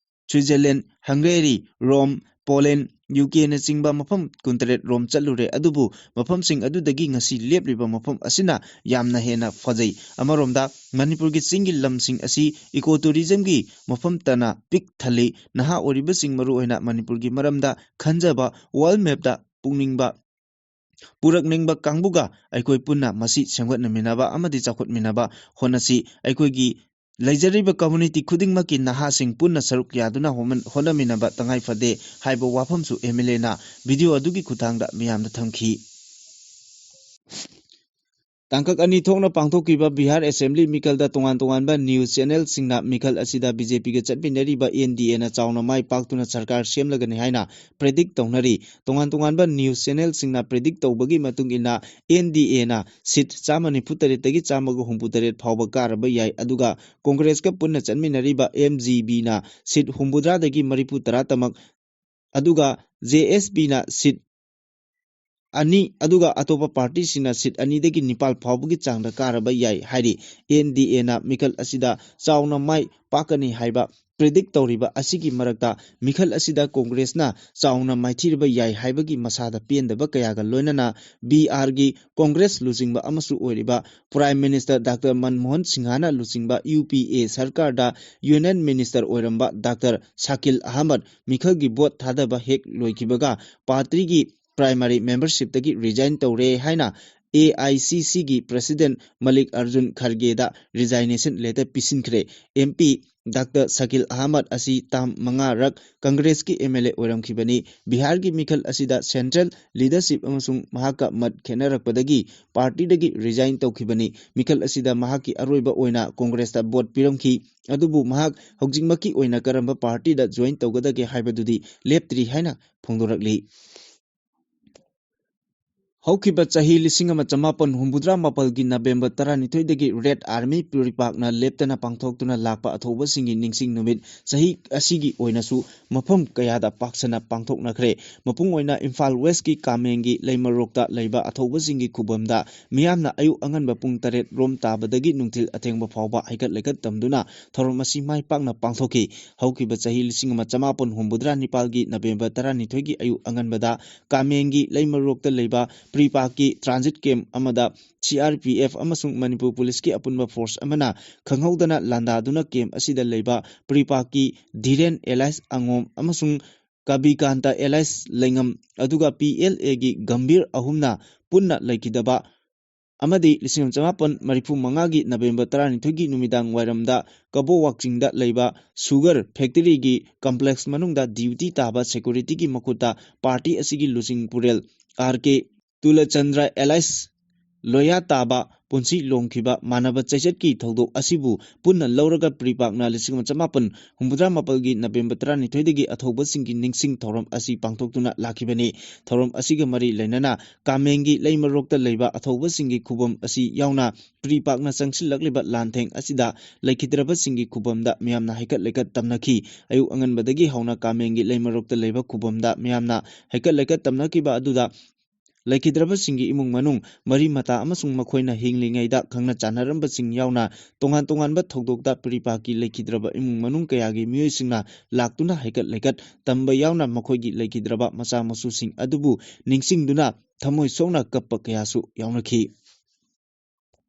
Switzerland, Hungary, Rome, Poland, U K ꯅꯆꯤꯡꯕ ꯃꯐꯝ ꯀꯨꯟꯇꯔꯦꯠ ꯔꯣꯝ ꯆꯠꯂꯨꯔꯦ, ꯑꯗꯨꯕꯨ ꯃꯐꯝꯁꯤꯡ ꯑꯗꯨꯗꯒꯤ ꯉꯁꯤ ꯂꯦꯞꯂꯤꯕ ꯃꯐꯝ ꯑꯁꯤꯅ ꯌꯥꯝꯅ ꯍꯦꯟꯅ ꯐꯖꯩ꯫ ꯑꯃꯔꯣꯝꯗ ꯃꯅꯤꯄꯨꯔꯒꯤ ꯆꯤꯡꯒꯤ ꯂꯝꯁꯤꯡ ꯑꯁꯤ eco tourism ꯒꯤ ꯃꯐꯝꯇꯅ ꯄꯤꯛ ꯊꯜꯂꯤ꯫ ꯅꯍꯥ ꯑꯣꯏꯔꯤꯕꯁꯤꯡ ꯃꯔꯨꯑꯣꯏꯅ ꯃꯅꯤꯄꯨꯔꯒꯤ ꯃꯔꯝꯗ ꯈꯟꯖꯕ, world map ꯇ ꯄꯨꯛꯅꯤꯡꯕ ꯄꯨꯔꯛꯅꯤꯡꯕ ꯀꯥꯡꯕꯨꯒ ꯑꯩꯈꯣꯏ ꯄꯨꯟꯅ ꯃꯁꯤ ꯁꯦꯝꯒꯠꯅꯃꯤꯟꯅꯕ ꯑꯃꯗꯤ ꯆꯥꯎꯈꯠꯃꯤꯟꯅꯕ ꯍꯣꯠꯅꯁꯤ꯫ ꯑꯩꯈꯣꯏꯒꯤ ꯂꯩꯖꯔꯤꯕ community ꯈꯨꯗꯤꯡꯃꯛꯀꯤ ꯅꯍꯥꯁꯤꯡ ꯄꯨꯟꯅ ꯁꯔꯨꯛ ꯌꯥꯗꯨꯅ ꯍꯣꯃꯟ-, ꯍꯣꯠꯅꯃꯤꯟꯅꯕ ꯇꯉꯥꯏ ꯐꯗꯦ ꯍꯥꯏꯕ ꯋꯥꯐꯝꯁꯨ M L A ꯅ video ꯑꯗꯨꯒꯤ ꯈꯨꯠꯊꯥꯡꯗ ꯃꯤꯌꯥꯝꯗ ꯊꯝꯈꯤ꯫ ꯇꯥꯡꯀꯛ ꯑꯅꯤ ꯊꯣꯛꯅ ꯄꯥꯡꯊꯣꯛꯈꯤꯕ ꯕꯤꯍꯥꯔ ꯑꯦꯁꯦꯝꯕ꯭ꯂꯤ ꯃꯤꯈꯜꯗ ꯇꯣꯉꯥꯟ ꯇꯣꯉꯥꯟꯕ ꯅ꯭ꯌꯨꯁ ꯆꯦꯅꯦꯜꯁꯤꯡꯅ ꯃꯤꯈꯜ ꯑꯁꯤꯗ ꯕꯤ ꯖꯦ ꯄꯤꯒ ꯆꯠꯃꯤꯟꯅꯔꯤꯕ ꯑꯦꯟ ꯗꯤ ꯑꯦꯅ ꯆꯥꯎꯅ ꯃꯥꯏ ꯄꯥꯛꯇꯨꯅ ꯁꯔꯀꯥꯔ ꯁꯦꯝꯂꯒꯅꯤ ꯍꯥꯏꯅ ꯄ꯭ꯔꯤꯗꯤꯛ ꯇꯧꯅꯔꯤ꯫ ꯇꯣꯉꯥꯟ ꯇꯣꯉꯥꯟꯕ ꯅ꯭ꯌꯨꯁ ꯆꯦꯅꯦꯜꯁꯤꯡꯅ ꯄ꯭ꯔꯤꯗꯤꯛ ꯇꯧꯕꯒꯤ ꯃꯇꯨꯡ ꯏꯟꯅ, ꯑꯦꯟ ꯗꯤ ꯑꯦꯅ ꯁꯤꯠ ꯆꯥꯝꯃ ꯅꯤꯐꯨ ꯇꯔꯦꯠꯇꯒꯤ ꯆꯥꯝꯃꯒ ꯍꯨꯝꯐꯨ ꯇꯔꯦꯠ ꯐꯥꯎꯕ ꯀꯥꯔꯕ ꯌꯥꯏ, ꯑꯗꯨꯒ ꯀꯣꯡꯒ꯭ꯔꯦꯁꯀ ꯄꯨꯟꯅ ꯆꯠꯃꯤꯟꯅꯔꯤꯕ ꯑꯦꯝ ꯖꯤ ꯕꯤꯅ ꯁꯤꯠ ꯍꯨꯝꯐꯨꯇꯔꯥꯗꯒꯤ ꯃꯔꯤꯐꯨ ꯇꯔꯥ ꯇꯃꯛ, ꯑꯗꯨꯒ ꯖꯦ ꯑꯦꯁ ꯄꯤꯅ ꯁꯤꯠ ꯑꯅꯤ, ꯑꯗꯨꯒ ꯑꯇꯣꯞꯄ ꯄꯥꯔꯇꯤꯁꯤꯡꯅ ꯁꯤꯠ ꯑꯅꯤꯗꯒꯤ ꯅꯤꯄꯥꯜ ꯐꯥꯎꯕꯒꯤ ꯆꯥꯡꯗ ꯀꯥꯔꯕ ꯌꯥꯏ ꯍꯥꯏꯔꯤ꯫ ꯑꯦꯟ ꯗꯤ ꯑꯦꯅ ꯃꯤꯈꯜ ꯑꯁꯤꯗ ꯆꯥꯎꯅ ꯃꯥꯏ ꯄꯥꯛꯀꯅꯤ ꯍꯥꯏꯕ ꯄ꯭ꯔꯤꯗꯤꯛ ꯇꯧꯔꯤꯕ ꯑꯁꯤꯒꯤ ꯃꯔꯛꯇ, ꯃꯤꯈꯜ ꯑꯁꯤꯗ ꯀꯣꯡꯒ꯭ꯔꯦꯁꯅ ꯆꯥꯎꯅ ꯃꯥꯏꯊꯤꯔꯕ ꯌꯥꯏ ꯍꯥꯏꯕꯒꯤ ꯃꯁꯥꯗ ꯄꯦꯟꯗꯕ ꯀꯌꯥꯒ ꯂꯣꯏꯅꯅ, ꯕꯤ ꯑꯥꯔꯒꯤ ꯀꯣꯡꯒ꯭ꯔꯦꯁ ꯂꯨꯆꯤꯡꯕ ꯑꯃꯁꯨ ꯑꯣꯏꯔꯤꯕ ꯄ꯭ꯔꯥꯏꯝ ꯃꯤꯅꯤꯁꯇꯔ ꯗꯥꯛꯇꯔ ꯃꯟꯃꯣꯍꯟ ꯁꯤꯡꯍꯅ ꯂꯨꯆꯤꯡꯕ ꯌꯨ ꯄꯤ ꯑꯦ ꯁꯔꯀꯥꯔꯗ ꯌꯨꯅꯤꯌꯟ ꯃꯤꯅꯤꯁꯇꯔ ꯑꯣꯏꯔꯝꯕ ꯗꯥꯛꯇꯔ ꯁꯥꯀꯤꯜ ꯑꯍꯃꯗ ꯃꯤꯈꯜꯒꯤ ꯚꯣꯠ ꯊꯥꯗꯕ ꯍꯦꯛ ꯂꯣꯏꯈꯤꯕꯒ ꯄꯥꯔꯇꯤꯒꯤ ꯄ꯭ꯔꯥꯏꯃꯥꯔꯤ ꯃꯦꯝꯕꯔꯁꯤꯞꯇꯒꯤ ꯔꯤꯖꯥꯏꯟ ꯇꯧꯔꯦ ꯍꯥꯏꯅ ꯑꯦ ꯑꯥꯏ ꯁꯤ ꯁꯤꯒꯤ ꯄ꯭ꯔꯦꯁꯤꯗꯦꯟ ꯃꯜꯂꯤꯛ ꯑꯔꯖꯨꯟ ꯈꯔꯒꯦꯗ ꯔꯤꯖꯥꯏꯅꯦꯁꯟ ꯂꯦꯇꯔ ꯄꯤꯁꯤꯟꯈ꯭ꯔꯦ꯫ M P doctor Shakil Ahmad ꯑꯁꯤ ꯇꯥꯝ ꯃꯉꯥꯔꯛ ꯀꯪꯒ꯭ꯔꯦꯁꯀꯤ ꯑꯦꯝ ꯑꯦꯜ ꯑꯦ ꯑꯣꯏꯔꯝꯈꯤꯕꯅꯤ꯫ ꯕꯤꯍꯥꯔꯒꯤ ꯃꯤꯈꯜ ꯑꯁꯤꯗ ꯁꯦꯟꯇ꯭ꯔꯦꯜ ꯂꯤꯗꯔꯁꯤꯞ ꯑꯃꯁꯨꯡ ꯃꯍꯥꯛꯀ ꯃꯠ ꯈꯦꯠꯅꯔꯛꯄꯗꯒꯤ ꯄꯥꯔꯇꯤꯗꯒꯤ ꯔꯤꯖꯥꯏꯟ ꯇꯧꯈꯤꯕꯅꯤ꯫ ꯃꯤꯈꯜ ꯑꯁꯤꯗ ꯃꯍꯥꯛꯀꯤ ꯑꯔꯣꯏꯕ ꯑꯣꯏꯅ ꯀꯣꯡꯒ꯭ꯔꯦꯁꯇ ꯚꯣꯠ ꯄꯤꯔꯝꯈꯤ꯫ ꯑꯗꯨꯕꯨ ꯃꯍꯥꯛ ꯍꯧꯖꯤꯛꯃꯛꯀꯤ ꯑꯣꯏꯅ ꯀꯔꯝꯕ ꯄꯥꯔꯇꯤꯗ ꯖꯣꯏꯟ ꯇꯧꯒꯗꯒꯦ ꯍꯥꯏꯕꯗꯨꯗꯤ ꯂꯦꯞꯇ꯭ꯔꯤ ꯍꯥꯏꯅ ꯐꯣꯡꯗꯣꯔꯛꯂꯤ꯫ ꯍꯧꯈꯤꯕ ꯆꯍꯤ ꯂꯤꯁꯤꯡ ꯑꯃ ꯆꯃꯥꯄꯟ ꯍꯨꯝꯐꯨꯇꯔꯥ ꯃꯥꯄꯜꯒꯤ ꯅꯕꯦꯝꯕꯔ ꯇꯔꯥꯅꯤꯊꯣꯏꯗꯒꯤ ꯔꯦꯗ ꯑꯥꯔꯃꯤ ꯄ꯭ꯔꯤꯄꯥꯛꯅ ꯂꯦꯞꯇꯅ ꯄꯥꯡꯊꯣꯛꯇꯨꯅ ꯂꯥꯛꯄ ꯑꯊꯧꯕꯁꯤꯡꯒꯤ ꯅꯤꯡꯁꯤꯡ ꯅꯨꯃꯤꯠ ꯆꯍꯤ ꯑꯁꯤꯒꯤ ꯑꯣꯏꯅꯁꯨ ꯃꯐꯝ ꯀꯌꯥꯗ ꯄꯥꯛ ꯁꯟꯅ ꯄꯥꯡꯊꯣꯛꯅꯈ꯭ꯔꯦ꯫ ꯃꯄꯨꯡ ꯑꯣꯏꯅ ꯏꯝꯐꯥꯜ ꯋꯦꯁꯀꯤ ꯀꯥꯃꯦꯡꯒꯤ ꯂꯩꯃꯔꯣꯛꯇ ꯂꯩꯕ ꯑꯊꯧꯕꯁꯤꯡꯒꯤ ꯈꯨꯕꯝꯗ ꯃꯤꯌꯥꯝꯅ ꯑꯌꯨꯛ ꯑꯉꯟꯕ ꯄꯨꯡ ꯇꯔꯦꯠ ꯔꯣꯝ ꯇꯥꯕꯗꯒꯤ ꯅꯨꯡꯊꯤꯜ ꯑꯊꯦꯡꯕ ꯐꯥꯎꯕ ꯍꯩꯀꯠ ꯂꯩꯀꯠ ꯇꯝꯗꯨꯅ ꯊꯧꯔꯝ ꯑꯁꯤ ꯃꯥꯏ ꯄꯥꯛꯅ ꯄꯥꯡꯊꯣꯛꯈꯤ꯫ ꯍꯧꯈꯤꯕ ꯆꯍꯤ ꯂꯤꯁꯤꯡ ꯑꯃ ꯆꯃꯥꯄꯟ ꯍꯨꯝꯐꯨꯇꯔꯥ ꯅꯤꯄꯥꯜꯒꯤ ꯅꯕꯦꯝꯕꯔ ꯇꯔꯥꯅꯤꯊꯣꯏꯒꯤ ꯑꯌꯨꯛ ꯑꯉꯟꯕꯗ ꯀꯥꯃꯦꯡꯒꯤ ꯂꯩꯃꯔꯣꯛꯇ ꯂꯩꯕ ꯄ꯭ꯔꯤꯄꯥꯛꯀꯤ ꯇ꯭ꯔꯥꯟꯖꯤꯠ ꯀꯦꯝꯞ ꯑꯃꯗ ꯁꯤ ꯑꯥꯔ ꯄꯤ ꯑꯦꯐ ꯑꯃꯁꯨꯡ ꯃꯅꯤꯄꯨꯔ ꯄꯨꯂꯤꯁꯀꯤ ꯑꯄꯨꯟꯕ ꯐꯣꯔꯁ ꯑꯃꯅ ꯈꯪꯍꯧꯗꯅ ꯂꯥꯟꯗꯥꯗꯨꯅ ꯀꯦꯝꯞ ꯑꯁꯤꯗ ꯂꯩꯕ ꯄ꯭ꯔꯤꯄꯥꯛꯀꯤ ꯙꯤꯔꯦꯟ ꯑꯦꯂꯥꯏꯁ ꯑꯉꯣꯝ ꯑꯃꯁꯨꯡ ꯀꯕꯤꯀꯥꯟꯇ ꯑꯦꯂꯥꯏꯁ ꯂꯩꯉꯝ, ꯑꯗꯨꯒ ꯄꯤ ꯑꯦꯜ ꯑꯦꯒꯤ ꯒꯝꯚꯤꯔ ꯑꯍꯨꯝꯅ ꯄꯨꯟꯅ ꯂꯩꯈꯤꯗꯕ ꯑꯃꯗꯤ ꯂꯤꯁꯤꯡ ꯑꯃ ꯆꯃꯥꯄꯟ ꯃꯔꯤꯐꯨ ꯃꯉꯥꯒꯤ ꯅꯕꯦꯝꯕꯔ ꯇꯔꯥꯅꯤꯊꯣꯏꯒꯤ ꯅꯨꯃꯤꯗꯥꯡ ꯋꯥꯏꯔꯝꯗ ꯀꯕꯣ ꯋꯥꯛꯆꯤꯡꯗ ꯂꯩꯕ ꯁꯨꯒꯔ ꯐꯦꯛꯇꯔꯤꯒꯤ ꯀꯝꯄ꯭ꯂꯦꯛꯁ ꯃꯅꯨꯡꯗ ꯗ꯭ꯌꯨꯇꯤ ꯇꯥꯕ ꯁꯦꯀ꯭ꯌꯨꯔꯤꯇꯤꯒꯤ ꯃꯈꯨꯠꯇ ꯄꯥꯔꯇꯤ ꯑꯁꯤꯒꯤ ꯂꯨꯆꯤꯡ ꯄꯨꯔꯦꯜ ꯑꯥꯔ ꯀꯦ ꯇꯨꯂꯆꯟꯗ꯭ꯔ ꯑꯦꯂꯥꯏꯁ ꯂꯣꯌꯥ ꯇꯥꯕ ꯄꯨꯟꯁꯤ ꯂꯣꯝꯈꯤꯕ ꯃꯥꯟꯅꯕ ꯆꯩꯆꯠꯀꯤ ꯊꯧꯗꯣꯛ ꯑꯁꯤꯕꯨ ꯄꯨꯟꯅ ꯂꯧꯔꯒ ꯄ꯭ꯔꯤꯄꯥꯛꯅ ꯂꯤꯁꯤꯡ ꯑꯃ ꯆꯃꯥꯄꯟ ꯍꯨꯝꯐꯨꯇꯔꯥ ꯃꯥꯄꯜꯒꯤ ꯅꯕꯦꯝꯕꯔ ꯇꯔꯥꯅꯤꯊꯣꯏꯗꯒꯤ ꯑꯊꯧꯕꯁꯤꯡꯒꯤ ꯅꯤꯡꯁꯤꯡ ꯊꯧꯔꯝ ꯑꯁꯤ ꯄꯥꯡꯊꯣꯛꯇꯨꯅ ꯂꯥꯛꯈꯤꯕꯅꯤ꯫ ꯊꯧꯔꯝ ꯑꯁꯤꯒ ꯃꯔꯤ ꯂꯩꯅꯅ ꯀꯥꯃꯦꯡꯒꯤ ꯂꯩꯃꯔꯣꯛꯇ ꯂꯩꯕ ꯑꯊꯧꯕꯁꯤꯡꯒꯤ ꯈꯨꯕꯝ ꯑꯁꯤ ꯌꯥꯎꯅ ꯄ꯭ꯔꯤꯄꯥꯛꯅ ꯆꯪꯁꯤꯜꯂꯛꯂꯤꯕ ꯂꯥꯟꯊꯦꯡ ꯑꯁꯤꯗ ꯂꯩꯈꯤꯗ꯭ꯔꯕꯁꯤꯡꯒꯤ ꯈꯨꯕꯝꯗ ꯃꯤꯌꯥꯝꯅ ꯍꯩꯀꯠ ꯂꯩꯀꯠ ꯇꯝꯅꯈꯤ꯫ ꯑꯌꯨꯛ ꯑꯉꯟꯕꯗꯒꯤ ꯍꯧꯅ ꯀꯥꯃꯦꯡꯒꯤ ꯂꯩꯃꯔꯣꯛꯇ ꯂꯩꯕ ꯈꯨꯕꯝꯗ ꯃꯤꯌꯥꯝꯅ ꯍꯩꯀꯠ ꯂꯩꯀꯠ ꯇꯝꯅꯈꯤꯕ ꯑꯗꯨꯗ ꯂꯩꯈꯤꯗ꯭ꯔꯕꯁꯤꯡꯒꯤ ꯏꯃꯨꯡ ꯃꯅꯨꯡ, ꯃꯔꯤ ꯃꯇꯥ ꯑꯃꯁꯨꯡ ꯃꯈꯣꯏꯅ ꯍꯤꯡꯂꯤꯉꯩꯗ ꯈꯪꯅ ꯆꯥꯟꯅꯔꯝꯕꯁꯤꯡ ꯌꯥꯎꯅ ꯇꯣꯉꯥꯟ ꯇꯣꯉꯥꯟꯕ ꯊꯧꯗꯣꯛꯇ ꯄ꯭ꯔꯤꯄꯥꯛꯀꯤ ꯂꯩꯈꯤꯗ꯭ꯔꯕ ꯏꯃꯨꯡ ꯃꯅꯨꯡ ꯀꯌꯥꯒꯤ ꯃꯤꯑꯣꯏꯁꯤꯡꯅ ꯂꯥꯛꯇꯨꯅ ꯍꯩꯀꯠ ꯂꯩꯀꯠ ꯇꯝꯕ ꯌꯥꯎꯅ ꯃꯈꯣꯏꯒꯤ ꯂꯩꯈꯤꯗ꯭ꯔꯕ ꯃꯆꯥ ꯃꯁꯨꯁꯤꯡ ꯑꯗꯨꯕꯨ ꯅꯤꯡꯁꯤꯡꯗꯨꯅ ꯊꯃꯣꯏ ꯁꯣꯛꯅ ꯀꯞꯄ ꯀꯌꯥꯁꯨ ꯌꯥꯎꯅꯈꯤ꯫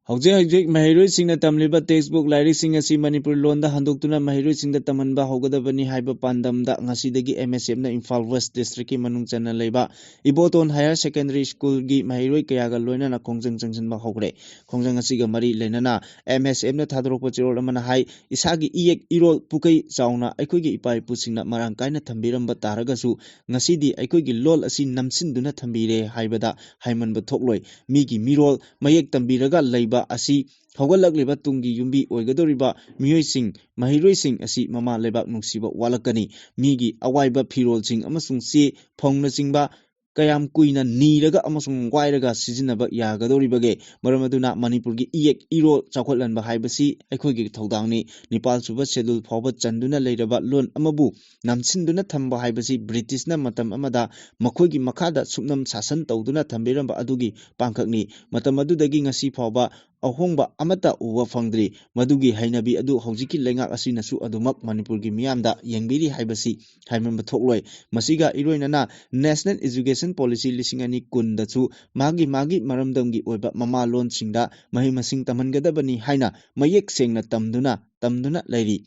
ꯍꯧꯖꯤꯛ ꯍꯧꯖꯤꯛ ꯃꯍꯩꯔꯣꯏꯁꯤꯡꯅ ꯇꯝꯂꯤꯕ ꯇꯦꯛꯁꯕꯨꯛ ꯂꯥꯏꯔꯤꯛꯁꯤꯡ ꯑꯁꯤ ꯃꯅꯤꯄꯨꯔ ꯂꯣꯟꯗ ꯍꯟꯗꯣꯛꯇꯨꯅ ꯃꯍꯩꯔꯣꯏꯁꯤꯡꯗ ꯇꯝꯍꯟꯕ ꯍꯧꯒꯗꯕꯅꯤ ꯍꯥꯏꯕ ꯄꯥꯟꯗꯝꯗ ꯉꯁꯤꯗꯒꯤ ꯑꯦꯝ ꯑꯦꯁ ꯑꯦꯐꯅ ꯏꯝꯐꯥꯜ ꯋꯦꯁ ꯗꯤꯁꯇ꯭ꯔꯤꯛꯀꯤ ꯃꯅꯨꯡ ꯆꯟꯅ ꯂꯩꯕ ꯏꯕꯣꯇꯣꯟ ꯍꯥꯌꯔ ꯁꯦꯀꯦꯟꯗꯔꯤ ꯁ꯭ꯀꯨꯜꯒꯤ ꯃꯍꯩꯔꯣꯏ ꯀꯌꯥꯒ ꯂꯣꯏꯅꯅ ꯈꯣꯡꯖꯪ ꯆꯪꯁꯤꯟꯕ ꯍꯧꯈ꯭ꯔꯦ꯫ ꯈꯣꯡꯖꯪ ꯑꯁꯤꯒ ꯃꯔꯤ ꯂꯩꯅꯅ ꯑꯦꯝ ꯑꯦꯁ ꯑꯦꯐꯅ ꯊꯥꯗꯣꯔꯛꯄ ꯆꯦꯔꯣꯜ ꯑꯃꯅ ꯍꯥꯏ, ꯏꯁꯥꯒꯤ ꯏꯌꯦꯛ ꯏꯔꯣꯜ ꯄꯨꯀꯩ ꯆꯥꯎꯅ ꯑꯩꯈꯣꯏꯒꯤ ꯏꯄꯥ ꯏꯄꯨꯁꯤꯡꯅ ꯃꯔꯥꯡ ꯀꯥꯏꯅ ꯊꯝꯕꯤꯔꯝꯕ ꯇꯥꯔꯒꯁꯨ ꯉꯁꯤꯗꯤ ꯑꯩꯈꯣꯏꯒꯤ ꯂꯣꯜ ꯑꯁꯤ ꯅꯝꯁꯤꯟꯗꯨꯅ ꯊꯝꯕꯤꯔꯦ ꯍꯥꯏꯕꯗ ꯍꯥꯏꯃꯟꯕ ꯊꯣꯛꯂꯣꯏ꯫ ꯃꯤꯒꯤ ꯃꯤꯔꯣꯜ ꯃꯌꯦꯛ ꯇꯝꯕꯤꯔꯒ ꯂꯩꯕ ꯑꯁꯤ ꯍꯧꯒꯠꯂꯛꯂꯤꯕ ꯇꯨꯡꯒꯤ ꯌꯨꯝꯕꯤ ꯑꯣꯏꯒꯗꯧꯔꯤꯕ ꯃꯤꯑꯣꯏꯁꯤꯡ, ꯃꯍꯩꯔꯣꯏꯁꯤꯡ ꯑꯁꯤ ꯃꯃꯥ ꯂꯩꯕꯥꯛ ꯅꯨꯡꯁꯤꯕ ꯋꯥꯠꯂꯛꯀꯅꯤ꯫ ꯃꯤꯒꯤ ꯑꯋꯥꯏꯕ ꯐꯤꯔꯣꯜꯁꯤꯡ ꯑꯃꯁꯨꯡ ꯆꯦ ꯐꯧꯅꯆꯤꯡꯕ ꯀꯌꯥꯝ ꯀꯨꯏꯅ ꯅꯤꯔꯒ ꯑꯃꯁꯨꯡ ꯋꯥꯏꯔꯒ ꯁꯤꯖꯤꯟꯅꯕ ꯌꯥꯒꯗꯧꯔꯤꯕꯒꯦ? ꯃꯔꯝ ꯑꯗꯨꯅ ꯃꯅꯤꯄꯨꯔꯒꯤ ꯏꯌꯦꯛ ꯏꯔꯣꯜ ꯆꯥꯎꯈꯠꯍꯟꯕ ꯍꯥꯏꯕꯁꯤ ꯑꯩꯈꯣꯏꯒꯤ ꯊꯧꯗꯥꯡꯅꯤ꯫ ꯅꯤꯄꯥꯜ ꯁꯨꯕ ꯁꯦꯗꯨꯜ ꯐꯥꯎꯕ ꯆꯟꯗꯨꯅ ꯂꯩꯔꯕ ꯂꯣꯟ ꯑꯃꯕꯨ ꯅꯝꯁꯤꯟꯗꯨꯅ ꯊꯝꯕ ꯍꯥꯏꯕꯁꯤ ꯕ꯭ꯔꯤꯇꯤꯁꯅ ꯃꯇꯝ ꯑꯃꯗ ꯃꯈꯣꯏꯒꯤ ꯃꯈꯥꯗ ꯁꯨꯞꯅꯝ ꯁꯥꯁꯟ ꯇꯧꯗꯨꯅ ꯊꯝꯕꯤꯔꯝꯕ ꯑꯗꯨꯒꯤ ꯄꯥꯡꯈꯛꯅꯤ꯫ ꯃꯇꯝ ꯑꯗꯨꯗꯒꯤ ꯉꯁꯤ ꯐꯥꯎꯕ ꯑꯍꯣꯡꯕ ꯑꯃꯠꯇ ꯎꯕ ꯐꯪꯗ꯭ꯔꯤ꯫ ꯃꯗꯨꯒꯤ ꯍꯩꯅꯕꯤ ꯑꯗꯨ ꯍꯧꯖꯤꯛꯀꯤ ꯂꯩꯉꯥꯛ ꯑꯁꯤꯅꯁꯨ ꯑꯗꯨꯃꯛ ꯃꯅꯤꯄꯨꯔꯒꯤ ꯃꯤꯌꯥꯝꯗ ꯌꯦꯡꯕꯤꯔꯤ ꯍꯥꯏꯕꯁꯤ ꯍꯥꯏꯃꯟꯕ ꯊꯣꯛꯂꯣꯏ꯫ ꯃꯁꯤꯒ ꯏꯔꯣꯏꯅꯅ ꯅꯦꯁꯅꯦꯜ ꯏꯖꯨꯀꯦꯁꯟ ꯄꯣꯂꯤꯁꯤ ꯂꯤꯁꯤꯡ ꯑꯅꯤ ꯀꯨꯟꯗꯁꯨ ꯃꯥꯒꯤ ꯃꯥꯒꯤ ꯃꯔꯝꯗꯝꯒꯤ ꯑꯣꯏꯕ ꯃꯃꯥꯂꯣꯟꯁꯤꯡꯗ ꯃꯍꯩ ꯃꯁꯤꯡ ꯇꯝꯍꯟꯒꯗꯕꯅꯤ ꯍꯥꯏꯅ ꯃꯌꯦꯛ ꯁꯦꯡꯅ ꯇꯝꯗꯨꯅ, ꯇꯝꯗꯨꯅ ꯂꯩꯔꯤ꯫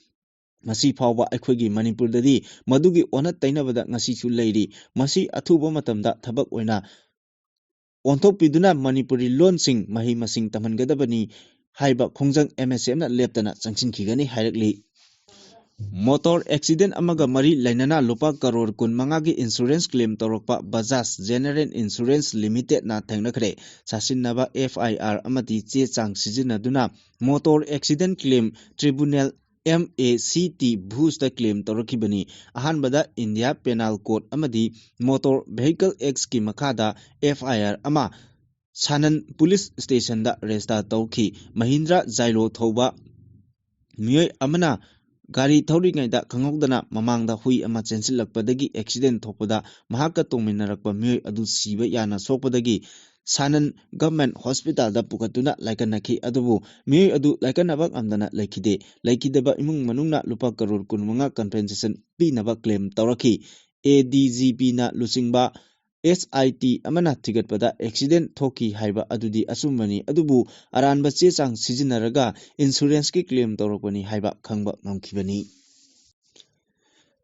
ꯉꯁꯤ ꯐꯥꯎꯕ ꯑꯩꯈꯣꯏꯒꯤ ꯃꯅꯤꯄꯨꯔꯗꯗꯤ ꯃꯗꯨꯒꯤ ꯑꯣꯟꯅ ꯇꯩꯅꯕꯗ ꯉꯁꯤꯁꯨ ꯂꯩꯔꯤ꯫ ꯃꯁꯤ ꯑꯊꯨꯕ ꯃꯇꯝꯗ ꯊꯕꯛ ꯑꯣꯏꯅ ꯑꯣꯟꯊꯣꯛꯄꯤꯗꯨꯅ ꯃꯅꯤꯄꯨꯔꯤ ꯂꯣꯟꯁꯤꯡ ꯃꯍꯩ ꯃꯁꯤꯡ ꯇꯝꯍꯟꯒꯗꯕꯅꯤ ꯍꯥꯏꯕ ꯈꯣꯡꯖꯪ ꯑꯦꯝ ꯑꯦꯁ ꯑꯦꯐꯅ ꯂꯦꯞꯇꯅ ꯆꯪꯁꯤꯟꯈꯤꯒꯅꯤ ꯍꯥꯏꯔꯛꯂꯤ꯫ ꯃꯣꯇꯣꯔ ꯑꯦꯛꯁꯤꯗꯦꯟ ꯑꯃꯒ ꯃꯔꯤ ꯂꯩꯅꯅ ꯂꯨꯄꯥ ꯀꯔꯣꯔ ꯀꯨꯟꯃꯉꯥꯒꯤ ꯏꯟꯁꯨꯔꯦꯟꯁ ꯀ꯭ꯂꯦꯝ ꯇꯧꯔꯛꯄ ꯕꯖꯥꯖ ꯖꯦꯅꯦꯔꯦꯜ ꯏꯟꯁꯨꯔꯦꯟꯁ ꯂꯤꯃꯤꯇꯦꯗꯅ ꯊꯦꯡꯅꯈ꯭ꯔꯦ꯫ ꯁꯥꯁꯤꯟꯅꯕ ꯑꯦꯐ ꯑꯥꯏ ꯑꯥꯔ ꯑꯃꯗꯤ ꯆꯦ ꯆꯥꯡ ꯁꯤꯖꯤꯟꯅꯗꯨꯅ motor accident claim tribunal, M A C T, ꯚꯨꯖꯇ ꯀ꯭ꯂꯦꯝ ꯇꯧꯔꯛꯈꯤꯕꯅꯤ꯫ ꯑꯍꯥꯟꯕꯗ ꯏꯟꯗꯤꯌꯥ ꯄꯦꯅꯥꯜ ꯀꯣꯗ ꯑꯃꯗꯤ ꯃꯣꯇꯣꯔ ꯚꯦꯍꯤꯀꯜ ꯑꯦꯛꯁꯀꯤ ꯃꯈꯥꯗ ꯑꯦꯐ ꯑꯥꯏ ꯑꯥꯔ ꯑꯃ ꯁꯥꯅꯟ ꯄꯨꯂꯤꯁ ꯁ꯭ꯇꯦꯁꯟꯗ ꯔꯦꯖꯤꯁꯇꯥꯔ ꯇꯧꯈꯤ꯫ ꯃꯍꯤꯟꯗ꯭ꯔꯥ ꯖꯥꯏꯂꯣ ꯊꯧꯕ ꯃꯤꯑꯣꯏ ꯑꯃꯅ ꯒꯥꯔꯤ ꯊꯧꯔꯤꯉꯩꯗ ꯈꯪꯍꯧꯗꯅ ꯃꯃꯥꯡꯗ ꯍꯨꯏ ꯑꯃ ꯆꯦꯟꯁꯤꯜꯂꯛꯄꯗꯒꯤ ꯑꯦꯛꯁꯤꯗꯦꯟ ꯊꯣꯛꯄꯗ ꯃꯍꯥꯛꯀ ꯇꯣꯡꯃꯤꯟꯅꯔꯛꯄ ꯃꯤꯑꯣꯏ ꯑꯗꯨ ꯁꯤꯕ ꯌꯥꯅ ꯁꯣꯛꯄꯗꯒꯤ ꯁꯥꯅꯟ ꯒꯚꯔꯟꯃꯦꯟꯠ ꯍꯣꯁꯄꯤꯇꯥꯜꯗ ꯄꯨꯈꯠꯇꯨꯅ ꯂꯥꯏꯀꯠꯅꯈꯤ꯫ ꯑꯗꯨꯕꯨ ꯃꯤꯑꯣꯏ ꯑꯗꯨ ꯂꯥꯏꯀꯠꯅꯕ ꯉꯝꯗꯅ ꯂꯩꯈꯤꯗꯦ꯫ ꯂꯩꯈꯤꯗꯕ ꯏꯃꯨꯡ ꯃꯅꯨꯡꯅ ꯂꯨꯄꯥ ꯀꯔꯣꯔ ꯀꯨꯟꯃꯉꯥ ꯀꯝꯄꯦꯟꯁꯦꯁꯟ ꯄꯤꯅꯕ ꯀ꯭ꯂꯦꯝ ꯇꯧꯔꯛꯈꯤ꯫ ꯑꯦ ꯗꯤ ꯖꯤ ꯄꯤꯅ ꯂꯨꯆꯤꯡꯕ ꯑꯦꯁ ꯑꯥꯏ ꯇꯤ ꯑꯃꯅ ꯊꯤꯒꯠꯄꯗ ꯑꯦꯛꯁꯤꯗꯦꯟ ꯊꯣꯛꯈꯤ ꯍꯥꯏꯕ ꯑꯗꯨꯗꯤ ꯑꯆꯨꯝꯕꯅꯤ, ꯑꯗꯨꯕꯨ ꯑꯔꯥꯟꯕ ꯆꯦ ꯆꯥꯡ ꯁꯤꯖꯤꯟꯅꯔꯒ ꯏꯟꯁꯨꯔꯦꯟꯁꯀꯤ ꯀ꯭ꯂꯦꯝ ꯇꯧꯔꯛꯄꯅꯤ ꯍꯥꯏꯕ ꯈꯪꯕ ꯉꯝꯈꯤꯕꯅꯤ꯫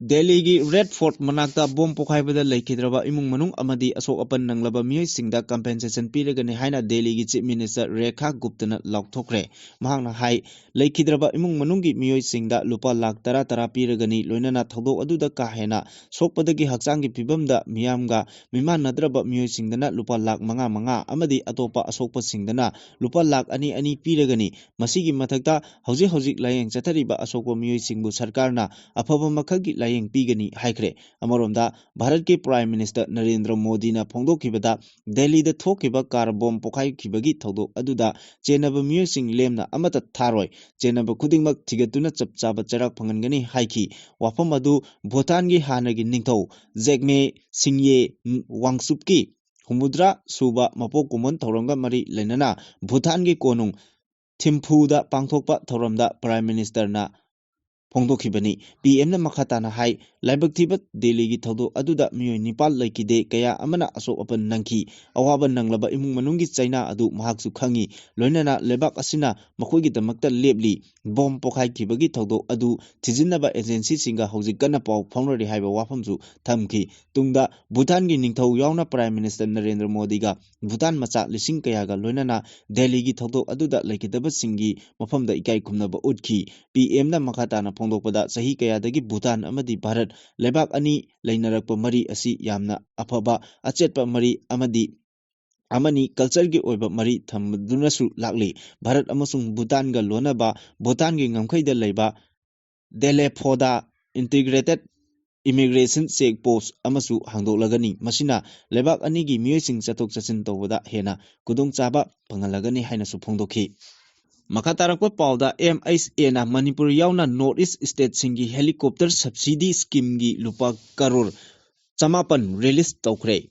ꯗꯦꯜꯂꯤꯒꯤ ꯔꯦꯗ ꯐꯣꯔꯠ ꯃꯅꯥꯛꯇ ꯕꯣꯝ ꯄꯣꯈꯥꯏꯕꯗ ꯂꯩꯈꯤꯗ꯭ꯔꯕ ꯏꯃꯨꯡ ꯃꯅꯨꯡ ꯑꯃꯗꯤ ꯑꯁꯣꯛ ꯑꯄꯟ ꯅꯪꯂꯕ ꯃꯤꯑꯣꯏꯁꯤꯡꯗ ꯀꯝꯄꯦꯟꯁꯦꯁꯟ ꯄꯤꯔꯒꯅꯤ ꯍꯥꯏꯅ ꯗꯦꯜꯂꯤꯒꯤ ꯆꯤꯐ ꯃꯤꯅꯤꯁꯇꯔ ꯔꯦꯈꯥ ꯒꯨꯞꯇꯅ ꯂꯥꯎꯊꯣꯛꯈ꯭ꯔꯦ꯫ ꯃꯍꯥꯛꯅ ꯍꯥꯏ, ꯂꯩꯈꯤꯗ꯭ꯔꯕ ꯏꯃꯨꯡ ꯃꯅꯨꯡꯒꯤ ꯃꯤꯑꯣꯏꯁꯤꯡꯗ ꯂꯨꯄꯥ ꯂꯥꯈ ꯇꯔꯥ ꯇꯔꯥ ꯄꯤꯔꯒꯅꯤ, ꯂꯣꯏꯅꯅ ꯊꯧꯗꯣꯛ ꯑꯗꯨꯗ ꯀꯥ ꯍꯦꯟꯅ ꯁꯣꯛꯄꯗꯒꯤ ꯍꯛꯆꯥꯡꯒꯤ ꯐꯤꯕꯝꯗ ꯃꯤꯌꯥꯝꯒ ꯃꯤꯃꯥꯟꯅꯗ꯭ꯔꯕ ꯃꯤꯑꯣꯏꯁꯤꯡꯗꯅ ꯂꯨꯄꯥ ꯂꯥꯈ ꯃꯉꯥ ꯃꯉꯥ ꯑꯃꯗꯤ ꯑꯇꯣꯞꯄ ꯑꯁꯣꯛꯄꯁꯤꯡꯗꯅ ꯂꯨꯄꯥ ꯂꯥꯈ ꯑꯅꯤ ꯑꯅꯤ ꯄꯤꯔꯒꯅꯤ꯫ ꯃꯁꯤꯒꯤ ꯃꯊꯛꯇ ꯍꯧꯖꯤꯛ ꯍꯧꯖꯤꯛ ꯂꯥꯌꯦꯡ ꯆꯠꯊꯔꯤꯕ ꯑꯁꯣꯛꯄ ꯃꯤꯑꯣꯏꯁꯤꯡꯕꯨ ꯁꯔꯀꯥꯔꯅ ꯑꯐꯕ ꯃꯈꯜꯒꯤ ꯂꯥꯌꯦꯡ ꯄꯤꯒꯅꯤ ꯍꯥꯏꯈ꯭ꯔꯦ꯫ ꯑꯃꯔꯣꯝꯗ, ꯚꯥꯔꯠꯀꯤ ꯄ꯭ꯔꯥꯏꯝ ꯃꯤꯅꯤꯁꯇꯔ ꯅꯔꯦꯟꯗ꯭ꯔ ꯃꯣꯗꯤꯅ ꯐꯣꯡꯗꯣꯛꯈꯤꯕꯗ, ꯗꯦꯜꯂꯤꯗ ꯊꯣꯛꯈꯤꯕ ꯀꯥꯔ ꯕꯣꯝ ꯄꯣꯈꯥꯏꯈꯤꯕꯒꯤ ꯊꯧꯗꯣꯛ ꯑꯗꯨꯗ ꯆꯦꯟꯅꯕ ꯃꯤꯑꯣꯏꯁꯤꯡ ꯂꯦꯝꯅ ꯑꯃꯠꯇ ꯊꯥꯔꯣꯏ, ꯆꯦꯟꯅꯕ ꯈꯨꯗꯤꯡꯃꯛ ꯊꯤꯒꯠꯇꯨꯅ ꯆꯞ ꯆꯥꯕ ꯆꯩꯔꯥꯛ ꯐꯪꯍꯟꯒꯅꯤ ꯍꯥꯏꯈꯤ꯫ ꯋꯥꯐꯝ ꯑꯗꯨ ꯚꯨꯇꯥꯟꯒꯤ ꯍꯥꯟꯅꯒꯤ ꯅꯤꯡꯊꯧ ꯖꯦꯛꯃꯦ ꯁꯤꯡꯌꯦ ꯋꯥꯡꯆꯨꯞꯀꯤ ꯍꯨꯝꯐꯨꯇꯔꯥ ꯁꯨꯕ ꯃꯄꯣꯛ ꯀꯨꯝꯑꯣꯟ ꯊꯧꯔꯝꯒ ꯃꯔꯤ ꯂꯩꯅꯅ ꯚꯨꯇꯥꯟꯒꯤ ꯀꯣꯅꯨꯡ ꯊꯤꯝꯐꯨꯗ ꯄꯥꯡꯊꯣꯛꯄ ꯊꯧꯔꯝꯗ ꯄ꯭ꯔꯥꯏꯝ ꯃꯤꯅꯤꯁꯇꯔꯅ ꯐꯣꯡꯗꯣꯛꯈꯤꯕꯅꯤ꯫ ꯄꯤ ꯑꯦꯝꯅ ꯃꯈꯥ ꯇꯥꯅ ꯍꯥꯏ, ꯂꯥꯏꯕꯛ ꯊꯤꯕ ꯗꯦꯜꯂꯤꯒꯤ ꯊꯧꯗꯣꯛ ꯑꯗꯨꯗ ꯃꯤꯑꯣꯏ ꯅꯤꯄꯥꯜ ꯂꯩꯈꯤꯗꯦ, ꯀꯌꯥ ꯑꯃꯅ ꯑꯁꯣꯛ ꯑꯄꯟ ꯅꯪꯈꯤ꯫ ꯑꯋꯥꯕ ꯅꯪꯂꯕ ꯏꯃꯨꯡ ꯃꯅꯨꯡꯒꯤ ꯆꯩꯅꯥ ꯑꯗꯨ ꯃꯍꯥꯛꯁꯨ ꯈꯪꯏ꯫ ꯂꯣꯏꯅꯅ ꯂꯩꯕꯥꯛ ꯑꯁꯤꯅ ꯃꯈꯣꯏꯒꯤꯗꯃꯛꯇ ꯂꯦꯞꯂꯤ꯫ ꯕꯣꯝ ꯄꯣꯈꯥꯏꯈꯤꯕꯒꯤ ꯊꯧꯗꯣꯛ ꯑꯗꯨ ꯊꯤꯖꯤꯟꯅꯕ ꯑꯦꯖꯦꯟꯁꯤꯁꯤꯡꯒ ꯍꯧꯖꯤꯛ ꯀꯟꯅ ꯄꯥꯎ ꯐꯥꯎꯅꯔꯤ ꯍꯥꯏꯕ ꯋꯥꯐꯝꯁꯨ ꯊꯝꯈꯤ꯫ ꯇꯨꯡꯗ ꯚꯨꯇꯥꯟꯒꯤ ꯅꯤꯡꯊꯧ ꯌꯥꯎꯅ Prime Minister ꯅꯔꯦꯟꯗ꯭ꯔ ꯃꯣꯗꯤꯒ ꯚꯨꯇꯥꯟ ꯃꯆꯥ ꯂꯤꯁꯤꯡ ꯀꯌꯥꯒ ꯂꯣꯏꯅꯅ ꯗꯦꯜꯂꯤꯒꯤ ꯊꯧꯗꯣꯛ ꯑꯗꯨꯗ ꯂꯩꯈꯤꯗꯕꯁꯤꯡꯒꯤ ꯃꯐꯝꯗ ꯏꯀꯥꯏ ꯈꯨꯝꯅꯕ ꯎꯠꯈꯤ꯫ ꯄꯤ ꯑꯦꯝꯅ ꯃꯈꯥ ꯇꯥꯅ ꯐꯣꯡꯗꯣꯛꯄꯗ, ꯆꯍꯤ ꯀꯌꯥꯗꯒꯤ ꯚꯨꯇꯥꯟ ꯑꯃꯗꯤ ꯚꯥꯔꯠ ꯂꯩꯕꯥꯛ ꯑꯅꯤ ꯂꯩꯅꯔꯛꯄ ꯃꯔꯤ ꯑꯁꯤ ꯌꯥꯝꯅ ꯑꯐꯕ ꯑꯆꯦꯠꯄ ꯃꯔꯤ ꯑꯃꯗꯤ ꯑꯃꯅꯤ, ꯀꯜꯆꯔꯒꯤ ꯑꯣꯏꯕ ꯃꯔꯤ ꯊꯝꯗꯨꯅꯁꯨ ꯂꯥꯛꯂꯤ꯫ ꯚꯥꯔꯠ ꯑꯃꯁꯨꯡ ꯚꯨꯇꯥꯟꯒ ꯂꯣꯟꯅꯕ ꯚꯨꯇꯥꯟꯒꯤ ꯉꯝꯈꯩꯗ ꯂꯩꯕ ꯗꯦꯂꯦꯐꯣꯗꯥ Integrated Immigration Check Post ꯑꯃꯁꯨ ꯍꯥꯡꯗꯣꯛꯂꯒꯅꯤ꯫ ꯃꯁꯤꯅ ꯂꯩꯕꯥꯛ ꯑꯅꯤꯒꯤ ꯃꯤꯑꯣꯏꯁꯤꯡ ꯆꯠꯊꯣꯛ ꯆꯠꯁꯤꯟ ꯇꯧꯕꯗ ꯍꯦꯟꯅ ꯈꯨꯗꯣꯡꯆꯥꯕ ꯐꯪꯍꯜꯂꯒꯅꯤ ꯍꯥꯏꯅꯁꯨ ꯐꯣꯡꯗꯣꯛꯈꯤ꯫ ꯃꯈꯥ ꯇꯥꯔꯛꯄ ꯄꯥꯎꯗ, M H A ꯅ ꯃꯅꯤꯄꯨꯔ ꯌꯥꯎꯅ North East State ꯁꯤꯡꯒꯤ helicopter subsidy scheme ꯒꯤ ꯂꯨꯄꯥ ꯀꯔꯣꯔ ꯆꯃꯥꯄꯟ release ꯇꯧꯈ꯭ꯔꯦ꯫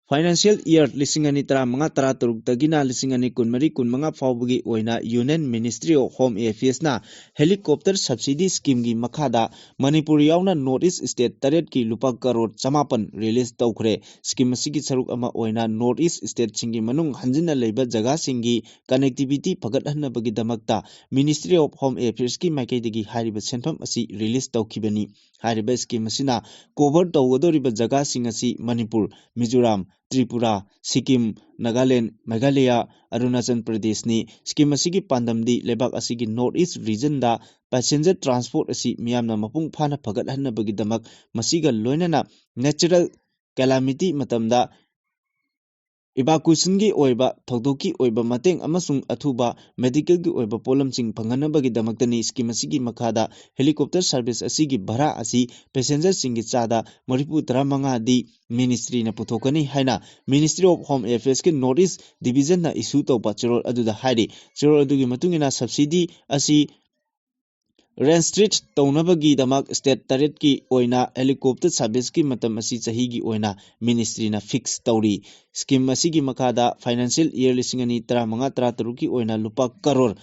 Financial year ꯂꯤꯁꯤꯡ ꯑꯅꯤ ꯇꯔꯥꯃꯉꯥ ꯇꯔꯥꯇꯔꯨꯛꯇꯒꯤꯅ ꯂꯤꯁꯤꯡ ꯑꯅꯤ ꯀꯨꯟꯃꯔꯤ ꯀꯨꯟꯃꯉꯥ ꯐꯥꯎꯕꯒꯤ ꯑꯣꯏꯅ Union Ministry of Home Affairs ꯅ helicopter subsidy scheme ꯒꯤ ꯃꯈꯥꯗ ꯃꯅꯤꯄꯨꯔ ꯌꯥꯎꯅ North East State ꯇꯔꯦꯠꯀꯤ ꯂꯨꯄꯥ ꯀꯔꯣꯔ ꯆꯃꯥꯄꯟ release ꯇꯧꯈ꯭ꯔꯦ꯫ Scheme ꯑꯁꯤꯒꯤ ꯁꯔꯨꯛ ꯑꯃ ꯑꯣꯏꯅ North East State ꯁꯤꯡꯒꯤ ꯃꯅꯨꯡ ꯍꯟꯖꯤꯟꯅ ꯂꯩꯕ ꯖꯒꯥꯁꯤꯡꯒꯤ connectivity ꯐꯒꯠꯍꯟꯅꯕꯒꯤꯗꯃꯛꯇ Ministry of Home Affairs ꯀꯤ ꯃꯥꯏꯀꯩꯗꯒꯤ ꯍꯥꯏꯔꯤꯕ ꯁꯦꯟꯐꯝ ꯑꯁꯤ release ꯇꯧꯈꯤꯕꯅꯤ꯫ ꯍꯥꯏꯔꯤꯕ scheme ꯑꯁꯤꯅ cover ꯇꯧꯒꯗꯧꯔꯤꯕ ꯖꯒꯥꯁꯤꯡ ꯑꯁꯤ ꯃꯅꯤꯄꯨꯔ, ꯃꯤꯖꯣꯔꯥꯝ, ꯇ꯭ꯔꯤꯄꯨꯔꯥ, ꯁꯤꯛꯀꯤꯝ, ꯅꯥꯒꯥꯂꯦꯟ, ꯃꯦꯘꯥꯂꯌꯥ, ꯑꯔꯨꯅꯥꯆꯜ ꯄ꯭ꯔꯗꯦꯁꯅꯤ꯫ Scheme ꯑꯁꯤꯒꯤ ꯄꯥꯟꯗꯝꯗꯤ ꯂꯩꯕꯥꯛ ꯑꯁꯤꯒꯤ North East region ꯗ passenger transport ꯑꯁꯤ ꯃꯤꯌꯥꯝꯅ ꯃꯄꯨꯡ ꯐꯥꯅ ꯐꯒꯠꯍꯟꯅꯕꯒꯤꯗꯃꯛ, ꯃꯁꯤꯒ ꯂꯣꯏꯅꯅ natural calamity ꯃꯇꯝꯗ evacuation ꯒꯤ ꯑꯣꯏꯕ, ꯊꯧꯗꯣꯛꯀꯤ ꯑꯣꯏꯕ ꯃꯇꯦꯡ ꯑꯃꯁꯨꯡ ꯑꯊꯨꯕ medical ꯒꯤ ꯑꯣꯏꯕ ꯄꯣꯠꯂꯝꯁꯤꯡ ꯐꯪꯍꯟꯅꯕꯒꯤꯗꯃꯛꯇꯅꯤ꯫ Scheme ꯑꯁꯤꯒꯤ ꯃꯈꯥꯗ helicopter service ꯑꯁꯤꯒꯤ ꯚꯔꯥ ꯑꯁꯤ passenger ꯁꯤꯡꯒꯤ ꯆꯥꯗ ꯃꯔꯤꯐꯨ ꯇꯔꯥꯃꯉꯥ ꯗꯤ Ministry ꯅ ꯄꯨꯊꯣꯛꯀꯅꯤ ꯍꯥꯏꯅ Ministry of Home Affairs ꯀꯤ North East Division ꯅ issue ꯇꯧꯕ ꯆꯦꯔꯣꯜ ꯑꯗꯨꯗ ꯍꯥꯏꯔꯤ꯫ ꯆꯦꯔꯣꯜ ꯑꯗꯨꯒꯤ ꯃꯇꯨꯡ ꯏꯟꯅ subsidy ꯑꯁꯤ restrict ꯇꯧꯅꯕꯒꯤꯗꯃꯛ state ꯇꯔꯦꯠꯀꯤ ꯑꯣꯏꯅ helicopter service ꯀꯤ ꯃꯇꯝ ꯑꯁꯤ ꯆꯍꯤꯒꯤ ꯑꯣꯏꯅ Ministry ꯅ fix ꯇꯧꯔꯤ꯫ Scheme ꯑꯁꯤꯒꯤ ꯃꯈꯥꯗ financial year ꯂꯤꯁꯤꯡ ꯑꯅꯤ ꯇꯔꯥꯃꯉꯥ ꯇꯔꯥꯇꯔꯨꯛꯀꯤ ꯑꯣꯏꯅ ꯂꯨꯄꯥ ꯀꯔꯣꯔ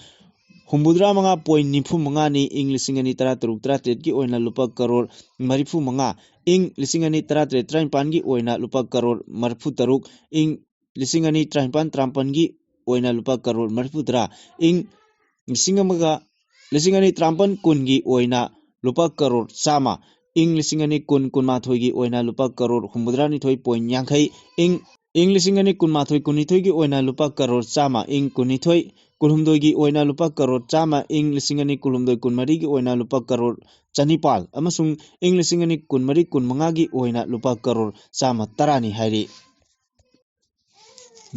ꯍꯨꯝꯐꯨꯇꯔꯥ ꯃꯉꯥ ꯄꯣꯏꯟ ꯅꯤꯐꯨ ꯃꯉꯥꯅꯤ꯫ ꯏꯪ ꯂꯤꯁꯤꯡ ꯑꯅꯤ ꯇꯔꯥ ꯇꯔꯨꯛ ꯇꯔꯥ ꯇꯔꯦꯠꯀꯤ ꯑꯣꯏꯅ ꯂꯨꯄꯥ ꯀꯔꯣꯔ ꯃꯔꯤꯐꯨ ꯃꯉꯥ, ꯏꯪ ꯂꯤꯁꯤꯡ ꯑꯅꯤ ꯇꯔꯥ ꯇꯔꯦꯠ ꯇꯔꯥꯅꯤꯄꯥꯟꯒꯤ ꯑꯣꯏꯅ ꯂꯨꯄꯥ ꯀꯔꯣꯔ ꯃꯔꯤꯐꯨ ꯇꯔꯨꯛ, ꯏꯪ ꯂꯤꯁꯤꯡ ꯑꯅꯤ ꯇꯔꯥꯅꯤꯄꯥꯟ ꯇꯔꯥꯃꯥꯄꯟꯒꯤ ꯑꯣꯏꯅ ꯂꯨꯄꯥ ꯀꯔꯣꯔ ꯃꯔꯤꯐꯨ ꯇꯔꯥ, ꯏꯪ ꯂꯤꯁꯤꯡ ꯑꯃꯒ, ꯂꯤꯁꯤꯡ ꯑꯅꯤ ꯇꯔꯥꯃꯥꯄꯟ ꯀꯨꯟꯒꯤ ꯑꯣꯏꯅ ꯂꯨꯄꯥ ꯀꯔꯣꯔ ꯆꯥꯝꯃ, ꯏꯪ ꯂꯤꯁꯤꯡ ꯑꯅꯤ ꯀꯨꯟ ꯀꯨꯟꯃꯥꯊꯣꯏꯒꯤ ꯑꯣꯏꯅ ꯂꯨꯄꯥ ꯀꯔꯣꯔ ꯍꯨꯝꯐꯨꯇꯔꯥꯅꯤꯊꯣꯏ ꯄꯣꯏꯟ ꯌꯥꯡꯈꯩ, ꯏꯪ, ꯏꯪ ꯂꯤꯁꯤꯡ ꯑꯅꯤ ꯀꯨꯟꯃꯥꯊꯣꯏ ꯀꯨꯟꯅꯤꯊꯣꯏꯒꯤ ꯑꯣꯏꯅ ꯂꯨꯄꯥ ꯀꯔꯣꯔ ꯆꯥꯝꯃ, ꯏꯪ ꯀꯨꯟꯅꯤꯊꯣꯏ ꯀꯨꯟꯍꯨꯝꯗꯣꯏꯒꯤ ꯑꯣꯏꯅ ꯂꯨꯄꯥ ꯀꯔꯣꯔ ꯆꯥꯝꯃ, ꯏꯪ ꯂꯤꯁꯤꯡ ꯑꯅꯤ ꯀꯨꯟꯍꯨꯝꯗꯣꯏ ꯀꯨꯟꯃꯔꯤꯒꯤ ꯑꯣꯏꯅ ꯂꯨꯄꯥ ꯀꯔꯣꯔ ꯆꯅꯤꯄꯥꯜ ꯑꯃꯁꯨꯡ ꯏꯪ ꯂꯤꯁꯤꯡ ꯑꯅꯤ ꯀꯨꯟꯃꯔꯤ ꯀꯨꯟꯃꯉꯥꯒꯤ ꯑꯣꯏꯅ ꯂꯨꯄꯥ ꯀꯔꯣꯔ ꯆꯥꯝꯃ ꯇꯔꯥꯅꯤ ꯍꯥꯏꯔꯤ꯫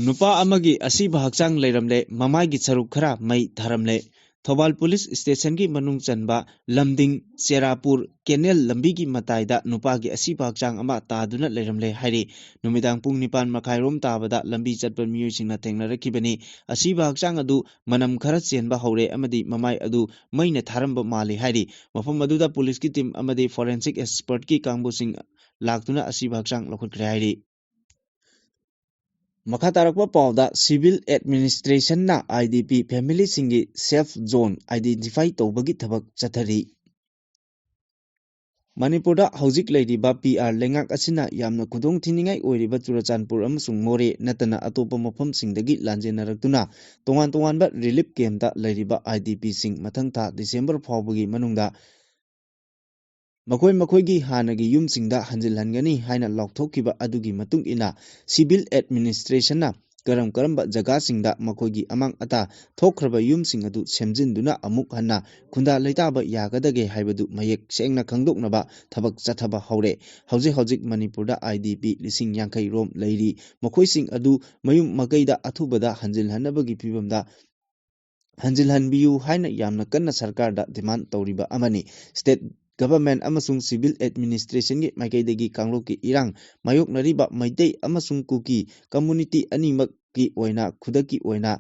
ꯅꯨꯄꯥ ꯑꯃꯒꯤ ꯑꯁꯤꯕ ꯍꯛꯆꯥꯡ ꯂꯩꯔꯝꯂꯦ, ꯃꯃꯥꯏꯒꯤ ꯁꯔꯨꯛ ꯈꯔ ꯃꯩ ꯊꯥꯔꯝꯂꯦ꯫ ꯊꯧꯕꯥꯜ ꯄꯨꯂꯤꯁ ꯁ꯭ꯇꯦꯁꯟꯒꯤ ꯃꯅꯨꯡ ꯆꯟꯕ ꯂꯝꯗꯤꯡ ꯆꯦꯔꯥꯄꯨꯔ ꯀꯦꯅꯦꯜ ꯂꯝꯕꯤꯒꯤ ꯃꯇꯥꯏꯗ ꯅꯨꯄꯥꯒꯤ ꯑꯁꯤꯕ ꯍꯛꯆꯥꯡ ꯑꯃ ꯇꯥꯗꯨꯅ ꯂꯩꯔꯝꯂꯦ ꯍꯥꯏꯔꯤ꯫ ꯅꯨꯃꯤꯗꯥꯡ ꯄꯨꯡ ꯅꯤꯄꯥꯟ ꯃꯈꯥꯏꯔꯣꯝ ꯇꯥꯕꯗ ꯂꯝꯕꯤ ꯆꯠꯄ ꯃꯤꯑꯣꯏꯁꯤꯡꯅ ꯊꯦꯡꯅꯔꯛꯈꯤꯕꯅꯤ꯫ ꯑꯁꯤꯕ ꯍꯛꯆꯥꯡ ꯑꯗꯨ ꯃꯅꯝ ꯈꯔ ꯆꯦꯟꯕ ꯍꯧꯔꯦ ꯑꯃꯗꯤ ꯃꯃꯥꯏ ꯑꯗꯨ ꯃꯩꯅ ꯊꯥꯔꯝꯕ ꯃꯥꯜꯂꯤ ꯍꯥꯏꯔꯤ꯫ ꯃꯐꯝ ꯑꯗꯨꯗ ꯄꯨꯂꯤꯁꯀꯤ ꯇꯤꯝ ꯑꯃꯗꯤ ꯐꯣꯔꯦꯟꯁꯤꯛ ꯑꯦꯛꯁꯄꯔꯠꯀꯤ ꯀꯥꯡꯕꯨꯁꯤꯡ ꯂꯥꯛꯇꯨꯅ ꯑꯁꯤꯕ ꯍꯛꯆꯥꯡ ꯂꯧꯈꯠꯈ꯭ꯔꯦ ꯍꯥꯏꯔꯤ꯫ ꯃꯈꯥ ꯇꯥꯔꯛꯄ ꯄꯥꯎꯗ, ꯁꯤꯚꯤꯜ ꯑꯦꯗꯃꯤꯅꯤꯁꯇ꯭ꯔꯦꯁꯟꯅ ꯑꯥꯏ ꯗꯤ ꯄꯤ ꯐꯦꯃꯤꯂꯤꯁꯤꯡꯒꯤ ꯁꯦꯐ ꯖꯣꯟ ꯑꯥꯏꯗꯦꯟꯇꯤꯐꯥꯏ ꯇꯧꯕꯒꯤ ꯊꯕꯛ ꯆꯠꯊꯔꯤ꯫ ꯃꯅꯤꯄꯨꯔꯗ ꯍꯧꯖꯤꯛ ꯂꯩꯔꯤꯕ ꯄꯤ ꯑꯥꯔ ꯂꯩꯉꯥꯛ ꯑꯁꯤꯅ ꯌꯥꯝꯅ ꯈꯨꯗꯣꯡ ꯊꯤꯅꯤꯡꯉꯥꯏ ꯑꯣꯏꯔꯤꯕ ꯆꯨꯔꯆꯥꯟꯄꯨꯔ ꯑꯃꯁꯨꯡ ꯃꯣꯔꯦ ꯅꯠꯇꯅ ꯑꯇꯣꯞꯄ ꯃꯐꯝꯁꯤꯡꯗꯒꯤ ꯂꯥꯟꯖꯦꯟꯅꯔꯛꯇꯨꯅ ꯇꯣꯉꯥꯟ ꯇꯣꯉꯥꯟꯕ ꯔꯤꯂꯤꯐ ꯀꯦꯝꯞꯇ ꯂꯩꯔꯤꯕ ꯑꯥꯏ ꯗꯤ ꯄꯤꯁꯤꯡ ꯃꯊꯪ ꯊꯥ ꯗꯤꯁꯦꯝꯕꯔ ꯐꯥꯎꯕꯒꯤ ꯃꯅꯨꯡꯗ ꯃꯈꯣꯏ ꯃꯈꯣꯏꯒꯤ ꯍꯥꯟꯅꯒꯤ ꯌꯨꯝꯁꯤꯡꯗ ꯍꯟꯖꯤꯜꯍꯟꯒꯅꯤ ꯍꯥꯏꯅ ꯂꯥꯎꯊꯣꯛꯈꯤꯕ ꯑꯗꯨꯒꯤ ꯃꯇꯨꯡ ꯏꯟꯅ, ꯁꯤꯚꯤꯜ ꯑꯦꯗꯃꯤꯅꯤꯁꯇ꯭ꯔꯦꯁꯟꯅ ꯀꯔꯝ ꯀꯔꯝꯕ ꯖꯒꯥꯁꯤꯡꯗ ꯃꯈꯣꯏꯒꯤ ꯑꯃꯥꯡ ꯑꯇꯥ ꯊꯣꯛꯈ꯭ꯔꯕ ꯌꯨꯝꯁꯤꯡ ꯑꯗꯨ ꯁꯦꯝꯖꯤꯟꯗꯨꯅ ꯑꯃꯨꯛ ꯍꯟꯅ ꯈꯨꯟꯗꯥ ꯂꯩꯇꯥꯕ ꯌꯥꯒꯗꯒꯦ ꯍꯥꯏꯕꯗꯨ ꯃꯌꯦꯛ ꯁꯦꯡꯅ ꯈꯪꯗꯣꯛꯅꯕ ꯊꯕꯛ ꯆꯠꯊꯕ ꯍꯧꯔꯦ꯫ ꯍꯧꯖꯤꯛ ꯍꯧꯖꯤꯛ ꯃꯅꯤꯄꯨꯔꯗ ꯑꯥꯏ ꯗꯤ ꯄꯤ ꯂꯤꯁꯤꯡ ꯌꯥꯡꯈꯩ ꯔꯣꯝ ꯂꯩꯔꯤ꯫ ꯃꯈꯣꯏꯁꯤꯡ ꯑꯗꯨ ꯃꯌꯨꯝ ꯃꯀꯩꯗ ꯑꯊꯨꯕꯗ ꯍꯟꯖꯤꯜꯍꯟꯅꯕꯒꯤ ꯐꯤꯕꯝꯗ ꯍꯟꯖꯤꯜꯍꯟꯕꯤꯌꯨ ꯍꯥꯏꯅ ꯌꯥꯝꯅ ꯀꯟꯅ ꯁꯔꯀꯥꯔꯗ ꯗꯤꯃꯥꯟ ꯇꯧꯔꯤꯕ ꯑꯃꯅꯤ꯫ ꯁ꯭ꯇꯦꯠ ꯒꯚꯔꯟꯃꯦꯟꯠ ꯑꯃꯁꯨꯡ ꯁꯤꯚꯤꯜ ꯑꯦꯗꯃꯤꯅꯤꯁꯇ꯭ꯔꯦꯁꯟꯒꯤ ꯃꯥꯏꯀꯩꯗꯒꯤ ꯀꯥꯡꯂꯨꯞꯀꯤ ꯏꯔꯥꯡ ꯃꯥꯌꯣꯛꯅꯔꯤꯕ ꯃꯩꯇꯩ ꯑꯃꯁꯨꯡ ꯀꯨꯀꯤ ꯀꯝꯃꯨꯅꯤꯇꯤ ꯑꯅꯤꯃꯛꯀꯤ ꯑꯣꯏꯅ ꯈꯨꯗꯛꯀꯤ ꯑꯣꯏꯅ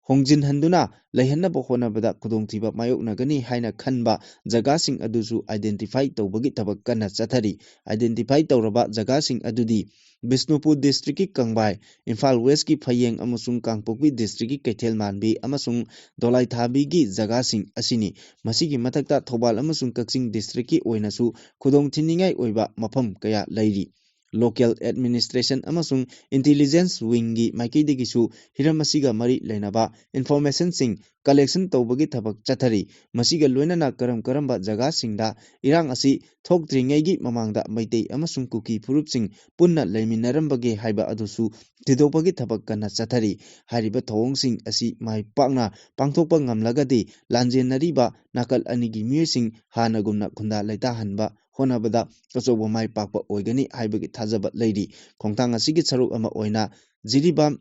ꯍꯣꯡꯖꯤꯟꯍꯟꯗꯨꯅ ꯂꯩꯍꯟꯅꯕ ꯍꯣꯠꯅꯕꯗ ꯈꯨꯗꯣꯡꯊꯤꯕ ꯃꯥꯌꯣꯛꯅꯒꯅꯤ ꯍꯥꯏꯅ ꯈꯟꯕ ꯖꯒꯥꯁꯤꯡ ꯑꯗꯨꯁꯨ identify ꯇꯧꯕꯒꯤ ꯊꯕꯛ ꯀꯟꯅ ꯆꯠꯊꯔꯤ꯫ Identify ꯇꯧꯔꯕ ꯖꯒꯥꯁꯤꯡ ꯑꯗꯨꯗꯤ ꯕꯤꯁꯅꯨꯄꯨꯔ districtꯀꯤ ꯀꯪꯕꯥꯏ, ꯏꯝꯐꯥꯜ Westꯀꯤ ꯐꯌꯦꯡ ꯑꯃꯁꯨꯡ ꯀꯥꯡꯄꯣꯛꯄꯤ districtꯀꯤ ꯀꯩꯊꯦꯜ ꯃꯥꯟꯕꯤ ꯑꯃꯁꯨꯡ ꯗꯣꯂꯥꯏꯊꯥꯕꯤꯒꯤ ꯖꯒꯥꯁꯤꯡ ꯑꯁꯤꯅꯤ꯫ ꯃꯁꯤꯒꯤ ꯃꯊꯛꯇ ꯊꯧꯕꯥꯜ ꯑꯃꯁꯨꯡ ꯀꯛꯆꯤꯡ districtꯀꯤ ꯑꯣꯏꯅꯁꯨ ꯈꯨꯗꯣꯡ ꯊꯤꯅꯤꯡꯉꯥꯏ ꯑꯣꯏꯕ ꯃꯐꯝ ꯀꯌꯥ ꯂꯩꯔꯤ꯫ Local administration ꯑꯃꯁꯨꯡ intelligence wingꯒꯤ ꯃꯥꯏꯀꯩꯗꯒꯤꯁꯨ ꯍꯤꯔꯝ ꯑꯁꯤꯒ ꯃꯔꯤ ꯂꯩꯅꯕ informationꯁꯤꯡ collection ꯇꯧꯕꯒꯤ ꯊꯕꯛ ꯆꯠꯊꯔꯤ꯫ ꯃꯁꯤꯒ ꯂꯣꯏꯅꯅ ꯀꯔꯝ ꯀꯔꯝꯕ ꯖꯒꯥꯁꯤꯡꯗ ꯏꯔꯥꯡ ꯑꯁꯤ ꯊꯣꯛꯇ꯭ꯔꯤꯉꯩꯒꯤ ꯃꯃꯥꯡꯗ ꯃꯩꯇꯩ ꯑꯃꯁꯨꯡ ꯀꯨꯀꯤ ꯐꯨꯔꯨꯞꯁꯤꯡ ꯄꯨꯟꯅ ꯂꯩꯃꯤꯟꯅꯔꯝꯕꯒꯦ ꯍꯥꯏꯕ ꯑꯗꯨꯁꯨ ꯊꯤꯗꯣꯛꯄꯒꯤ ꯊꯕꯛ ꯀꯟꯅ ꯆꯠꯊꯔꯤ꯫ ꯍꯥꯏꯔꯤꯕ ꯊꯧꯑꯣꯡꯁꯤꯡ ꯑꯁꯤ ꯃꯥꯏ ꯄꯥꯛꯅ ꯄꯥꯡꯊꯣꯛꯄ ꯉꯝꯂꯒꯗꯤ ꯂꯥꯟꯖꯦꯟꯅꯔꯤꯕ ꯅꯥꯀꯜ ꯑꯅꯤꯒꯤ ꯃꯤꯑꯣꯏꯁꯤꯡ ꯍꯥꯟꯅꯒꯨꯝꯅ ꯈꯨꯟꯗꯥ ꯂꯩꯇꯥꯍꯟꯕ ꯍꯣꯠꯅꯕꯗ ꯑꯆꯧꯕ ꯃꯥꯏ ꯄꯥꯛꯄ ꯑꯣꯏꯒꯅꯤ ꯍꯥꯏꯕꯒꯤ ꯊꯥꯖꯕ ꯂꯩꯔꯤ꯫ ꯈꯣꯡꯊꯥꯡ ꯑꯁꯤꯒꯤ ꯁꯔꯨꯛ ꯑꯃ ꯑꯣꯏꯅ ꯖꯤꯔꯤꯕꯥꯝ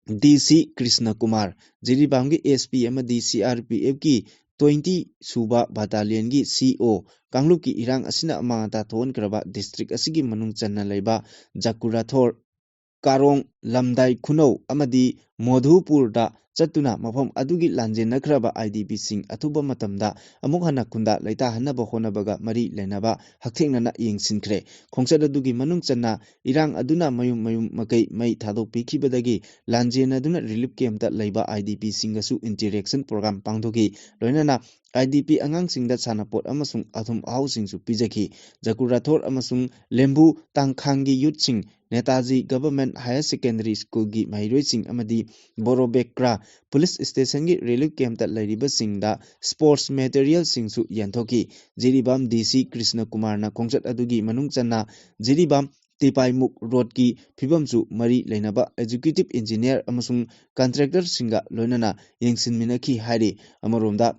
DC ꯀ꯭ꯔꯤꯁꯅ ꯀꯨꯃꯥꯔ, ꯖꯤꯔꯤꯕꯥꯝꯒꯤ SP ꯑꯃꯗꯤ CRPFꯀꯤ twenty ꯁꯨꯕ battalionꯒꯤ CO, ꯀꯥꯡꯂꯨꯞꯀꯤ ꯏꯔꯥꯡ ꯑꯁꯤꯅ ꯑꯃꯥꯡ ꯑꯇꯥ ꯊꯣꯛꯍꯟꯈ꯭ꯔꯕ district ꯑꯁꯤꯒꯤ ꯃꯅꯨꯡ ꯆꯟꯅ ꯂꯩꯕ ꯖꯀꯨꯔꯥꯊꯣꯔ, ꯀꯥꯔꯣꯡ, ꯂꯝꯗꯥꯏ ꯈꯨꯅꯧ ꯑꯃꯗꯤ ꯃꯣꯙꯨꯄꯨꯔꯗ ꯆꯠꯇꯨꯅ ꯃꯐꯝ ꯑꯗꯨꯒꯤ ꯂꯥꯟꯖꯦꯟꯅꯈ꯭ꯔꯕ IDPꯁꯤꯡ ꯑꯊꯨꯕ ꯃꯇꯝꯗ ꯑꯃꯨꯛ ꯍꯟꯅ ꯈꯨꯟꯗꯥ ꯂꯩꯇꯥꯍꯟꯅꯕ ꯍꯣꯠꯅꯕꯒ ꯃꯔꯤ ꯂꯩꯅꯕ ꯍꯛꯊꯦꯡꯅꯅ ꯌꯦꯡꯁꯤꯟꯈ꯭ꯔꯦ꯫ ꯈꯣꯡꯆꯠ ꯑꯗꯨꯒꯤ ꯃꯅꯨꯡ ꯆꯟꯅ ꯏꯔꯥꯡ ꯑꯗꯨꯅ ꯃꯌꯨꯝ ꯃꯌꯨꯝ ꯃꯀꯩ ꯃꯩ ꯊꯥꯗꯣꯛꯄꯤꯈꯤꯕꯗꯒꯤ ꯂꯥꯟꯖꯦꯟꯅꯗꯨꯅ relief campꯇ ꯂꯩꯕ IDPꯁꯤꯡꯒꯁꯨ interaction program ꯄꯥꯡꯊꯣꯛꯈꯤ꯫ ꯂꯣꯏꯅꯅ IDP ꯑꯉꯥꯡꯁꯤꯡꯗ ꯁꯥꯟꯅꯄꯣꯠ ꯑꯃꯁꯨꯡ ꯑꯊꯨꯝ ꯑꯍꯥꯎꯁꯤꯡꯁꯨ ꯄꯤꯖꯈꯤ꯫ ꯖꯀꯨꯔꯥꯊꯣꯔ ꯑꯃꯁꯨꯡ ꯂꯦꯝꯕꯨ ꯇꯥꯡꯈꯥꯡꯒꯤ youthꯁꯤꯡ, ꯅꯦꯇꯥꯖꯤ Government Higher Secondary Schoolꯒꯤ ꯃꯍꯩꯔꯣꯏꯁꯤꯡ ꯑꯃꯗꯤ ꯕꯣꯔꯣꯕꯦꯀ꯭ꯔꯥ police stationꯒꯤ relief campꯇ ꯂꯩꯔꯤꯕꯁꯤꯡꯗ sports materialꯁꯤꯡꯁꯨ ꯌꯦꯟꯊꯣꯛꯈꯤ꯫ Jiribam DC Krishna ꯀꯨꯃꯥꯔꯅ ꯈꯣꯡꯆꯠ ꯑꯗꯨꯒꯤ ꯃꯅꯨꯡ ꯆꯟꯅ ꯖꯤꯔꯤꯕꯥꯝ ꯇꯤꯄꯥꯏꯃꯨꯛ roadꯀꯤ ꯐꯤꯕꯝꯁꯨ ꯃꯔꯤ ꯂꯩꯅꯕ executive engineer ꯑꯃꯁꯨꯡ contractorꯁꯤꯡꯒ ꯂꯣꯏꯅꯅ ꯌꯦꯡꯁꯤꯟꯃꯤꯟꯅꯈꯤ ꯍꯥꯏꯔꯤ꯫ ꯑꯃꯔꯣꯝꯗ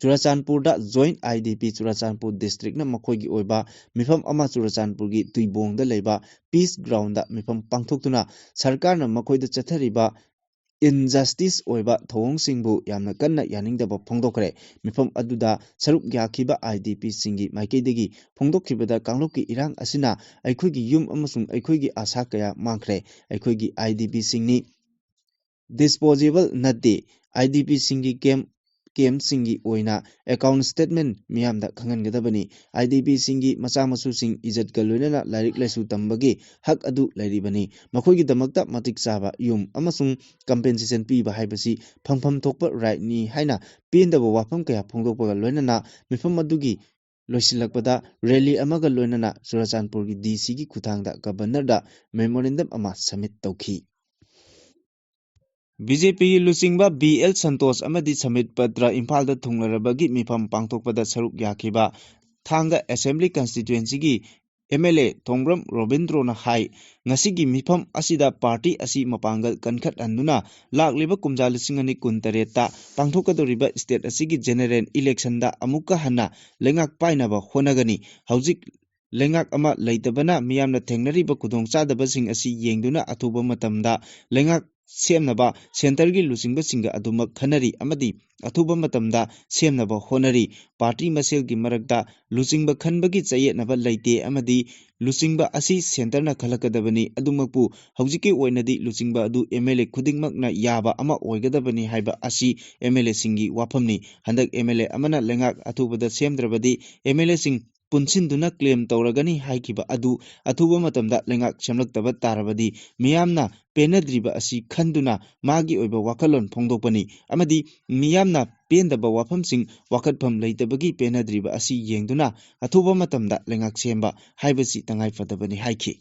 ꯆꯨꯔꯆꯥꯟꯄꯨꯔꯗ Joint IDP ꯆꯨꯔꯆꯥꯟꯄꯨꯔ districtꯅ ꯃꯈꯣꯏꯒꯤ ꯑꯣꯏꯕ ꯃꯤꯐꯝ ꯑꯃ ꯆꯨꯔꯆꯥꯟꯄꯨꯔꯒꯤ ꯇꯨꯏꯕꯣꯡꯗ ꯂꯩꯕ Peace Groundꯗ ꯃꯤꯐꯝ ꯄꯥꯡꯊꯣꯛꯇꯨꯅ ꯁꯔꯀꯥꯔꯅ ꯃꯈꯣꯏꯗ ꯆꯠꯊꯔꯤꯕ injustice ꯑꯣꯏꯕ ꯊꯧꯑꯣꯡꯁꯤꯡꯕꯨ ꯌꯥꯝꯅ ꯀꯟꯅ ꯌꯥꯅꯤꯡꯗꯕ ꯐꯣꯡꯗꯣꯛꯈ꯭ꯔꯦ꯫ ꯃꯤꯐꯝ ꯑꯗꯨꯗ ꯁꯔꯨꯛ ꯌꯥꯈꯤꯕ IDPꯁꯤꯡꯒꯤ ꯃꯥꯏꯀꯩꯗꯒꯤ ꯐꯣꯡꯗꯣꯛꯈꯤꯕꯗ ꯀꯥꯡꯂꯨꯞꯀꯤ ꯏꯔꯥꯡ ꯑꯁꯤꯅ ꯑꯩꯈꯣꯏꯒꯤ ꯌꯨꯝ ꯑꯃꯁꯨꯡ ꯑꯩꯈꯣꯏꯒꯤ ꯑꯥꯁꯥ ꯀꯌꯥ ꯃꯥꯡꯈ꯭ꯔꯦ꯫ ꯑꯩꯈꯣꯏꯒꯤ IDPꯁꯤꯡꯅꯤ꯫ ꯗꯤꯁꯄꯣꯖꯦꯕꯜ ꯅꯠꯇꯦ꯫ ꯑꯥꯏ ꯗꯤ ꯄꯤꯁꯤꯡꯒꯤ ꯀꯦꯝ ꯀꯦꯝꯁꯤꯡꯒꯤ ꯑꯣꯏꯅ ꯑꯦꯀꯥꯎꯟ ꯁ꯭ꯇꯦꯠꯃꯦꯟ ꯃꯤꯌꯥꯝꯗ ꯈꯪꯍꯟꯒꯗꯕꯅꯤ꯫ ꯑꯥꯏ ꯗꯤ ꯄꯤꯁꯤꯡꯒꯤ ꯃꯆꯥ ꯃꯁꯨꯁꯤꯡ ꯏꯖꯠꯀ ꯂꯣꯏꯅꯅ ꯂꯥꯏꯔꯤꯛ ꯂꯥꯏꯁꯨ ꯇꯝꯕꯒꯤ ꯍꯛ ꯑꯗꯨ ꯂꯩꯔꯤꯕꯅꯤ꯫ ꯃꯈꯣꯏꯒꯤꯗꯃꯛꯇ ꯃꯇꯤꯛ ꯆꯥꯕ ꯌꯨꯝ ꯑꯃꯁꯨꯡ ꯀꯝꯄꯦꯟꯁꯦꯁꯟ ꯄꯤꯕ ꯍꯥꯏꯕꯁꯤ ꯐꯪꯐꯝ ꯊꯣꯛꯄ ꯔꯥꯏꯠꯅꯤ ꯍꯥꯏꯅ ꯄꯦꯟꯗꯕ ꯋꯥꯐꯝ ꯀꯌꯥ ꯐꯣꯡꯗꯣꯛꯄꯒ ꯂꯣꯏꯅꯅ ꯃꯤꯐꯝ ꯑꯗꯨꯒꯤ ꯂꯣꯏꯁꯤꯜꯂꯛꯄꯗ ꯔꯦꯂꯤ ꯑꯃꯒ ꯂꯣꯏꯅꯅ ꯆꯨꯔꯆꯥꯟꯄꯨꯔꯒꯤ ꯗꯤ ꯁꯤꯒꯤ ꯈꯨꯠꯊꯥꯡꯗ ꯒꯕꯔꯅꯔꯗ ꯃꯦꯃꯣꯔꯦꯟꯗꯝ ꯑꯃ ꯁꯕꯃꯤꯠ ꯇꯧꯈꯤ꯫ ꯕꯤ ꯖꯦ ꯄꯤꯒꯤ ꯂꯨꯆꯤꯡꯕ ꯕꯤ ꯑꯦꯜ ꯁꯟꯇꯣꯁ ꯑꯃꯗꯤ ꯁꯃꯤꯠ ꯄꯇ꯭ꯔ ꯏꯝꯐꯥꯜꯗ ꯊꯨꯡꯂꯔꯕꯒꯤ ꯃꯤꯐꯝ ꯄꯥꯡꯊꯣꯛꯄꯗ ꯁꯔꯨꯛ ꯌꯥꯈꯤꯕ ꯊꯥꯡꯒ ꯑꯦꯁꯦꯝꯕ꯭ꯂꯤ ꯀꯟꯁꯇꯤꯇ꯭ꯋꯦꯟꯁꯤꯒꯤ ꯑꯦꯝ ꯑꯦꯜ ꯑꯦ ꯊꯣꯡꯕ꯭ꯔꯝ ꯔꯣꯕꯤꯟꯗ꯭ꯔꯣꯅ ꯍꯥꯏ, ꯉꯁꯤꯒꯤ ꯃꯤꯐꯝ ꯑꯁꯤꯗ ꯄꯥꯔꯇꯤ ꯑꯁꯤ ꯃꯄꯥꯡꯒꯜ ꯀꯟꯈꯠꯍꯟꯗꯨꯅ ꯂꯥꯛꯂꯤꯕ ꯀꯨꯝꯖꯥ ꯂꯤꯁꯤꯡ ꯑꯅꯤ ꯀꯨꯟ ꯇꯔꯦꯠꯇ ꯄꯥꯡꯊꯣꯛꯀꯗꯧꯔꯤꯕ ꯁ꯭ꯇꯦꯠ ꯑꯁꯤꯒꯤ ꯖꯦꯅꯦꯔꯦꯜ ꯏꯂꯦꯛꯁꯟꯗ ꯑꯃꯨꯛꯀ ꯍꯟꯅ ꯂꯩꯉꯥꯛ ꯄꯥꯏꯅꯕ ꯍꯣꯠꯅꯒꯅꯤ꯫ ꯍꯧꯖꯤꯛ ꯂꯩꯉꯥꯛ ꯑꯃ ꯂꯩꯇꯕꯅ ꯃꯤꯌꯥꯝꯅ ꯊꯦꯡꯅꯔꯤꯕ ꯈꯨꯗꯣꯡꯆꯥꯗꯕꯁꯤꯡ ꯑꯁꯤ ꯌꯦꯡꯗꯨꯅ ꯑꯊꯨꯕ ꯃꯇꯝꯗ ꯂꯩꯉꯥꯛ ꯁꯦꯝꯅꯕ ꯁꯦꯟꯇꯔꯒꯤ ꯂꯨꯆꯤꯡꯕꯁꯤꯡꯒ ꯑꯗꯨꯃꯛ ꯈꯟꯅꯔꯤ ꯑꯃꯗꯤ ꯑꯊꯨꯕ ꯃꯇꯝꯗ ꯁꯦꯝꯅꯕ ꯍꯣꯠꯅꯔꯤ꯫ ꯄꯥꯔꯇꯤ ꯃꯁꯦꯜꯒꯤ ꯃꯔꯛꯇ ꯂꯨꯆꯤꯡꯕ ꯈꯟꯕꯒꯤ ꯆꯌꯦꯠꯅꯕ ꯂꯩꯇꯦ ꯑꯃꯗꯤ ꯂꯨꯆꯤꯡꯕ ꯑꯁꯤ ꯁꯦꯟꯇꯔꯅ ꯈꯜꯂꯛꯀꯗꯕꯅꯤ꯫ ꯑꯗꯨꯃꯛꯄꯨ ꯍꯧꯖꯤꯛꯀꯤ ꯑꯣꯏꯅꯗꯤ ꯂꯨꯆꯤꯡꯕ ꯑꯗꯨ ꯑꯦꯝ ꯑꯦꯜ ꯑꯦ ꯈꯨꯗꯤꯡꯃꯛꯅ ꯌꯥꯕ ꯑꯃ ꯑꯣꯏꯒꯗꯕꯅꯤ ꯍꯥꯏꯕ ꯑꯁꯤ ꯑꯦꯝ ꯑꯦꯜ ꯑꯦꯁꯤꯡꯒꯤ ꯋꯥꯐꯝꯅꯤ꯫ ꯍꯟꯗꯛ ꯑꯦꯝ ꯑꯦꯜ ꯑꯦ ꯑꯃꯅ ꯂꯩꯉꯥꯛ ꯑꯊꯨꯕꯗ ꯁꯦꯝꯗ꯭ꯔꯕꯗꯤ ꯑꯦꯝ ꯑꯦꯜ ꯑꯦꯁꯤꯡ ꯄꯨꯟꯁꯤꯟꯗꯨꯅ ꯀ꯭ꯂꯦꯝ ꯇꯧꯔꯒꯅꯤ ꯍꯥꯏꯈꯤꯕ ꯑꯗꯨ ꯑꯊꯨꯕ ꯃꯇꯝꯗ ꯂꯩꯉꯥꯛ ꯁꯦꯝꯂꯛꯇꯕ ꯇꯥꯔꯕꯗꯤ ꯃꯤꯌꯥꯝꯅ ꯄꯦꯟꯅꯗ꯭ꯔꯤꯕ ꯑꯁꯤ ꯈꯟꯗꯨꯅ ꯃꯥꯒꯤ ꯑꯣꯏꯕ ꯋꯥꯈꯜꯂꯣꯟ ꯐꯣꯡꯗꯣꯛꯄꯅꯤ ꯑꯃꯗꯤ ꯃꯤꯌꯥꯝꯅ ꯄꯦꯟꯗꯕ ꯋꯥꯐꯝꯁꯤꯡ ꯋꯥꯀꯠꯐꯝ ꯂꯩꯇꯕꯒꯤ ꯄꯦꯟꯅꯗ꯭ꯔꯤꯕ ꯑꯁꯤ ꯌꯦꯡꯗꯨꯅ ꯑꯊꯨꯕ ꯃꯇꯝꯗ ꯂꯩꯉꯥꯛ ꯁꯦꯝꯕ ꯍꯥꯏꯕꯁꯤ ꯇꯉꯥꯏꯐꯗꯕꯅꯤ ꯍꯥꯏꯈꯤ꯫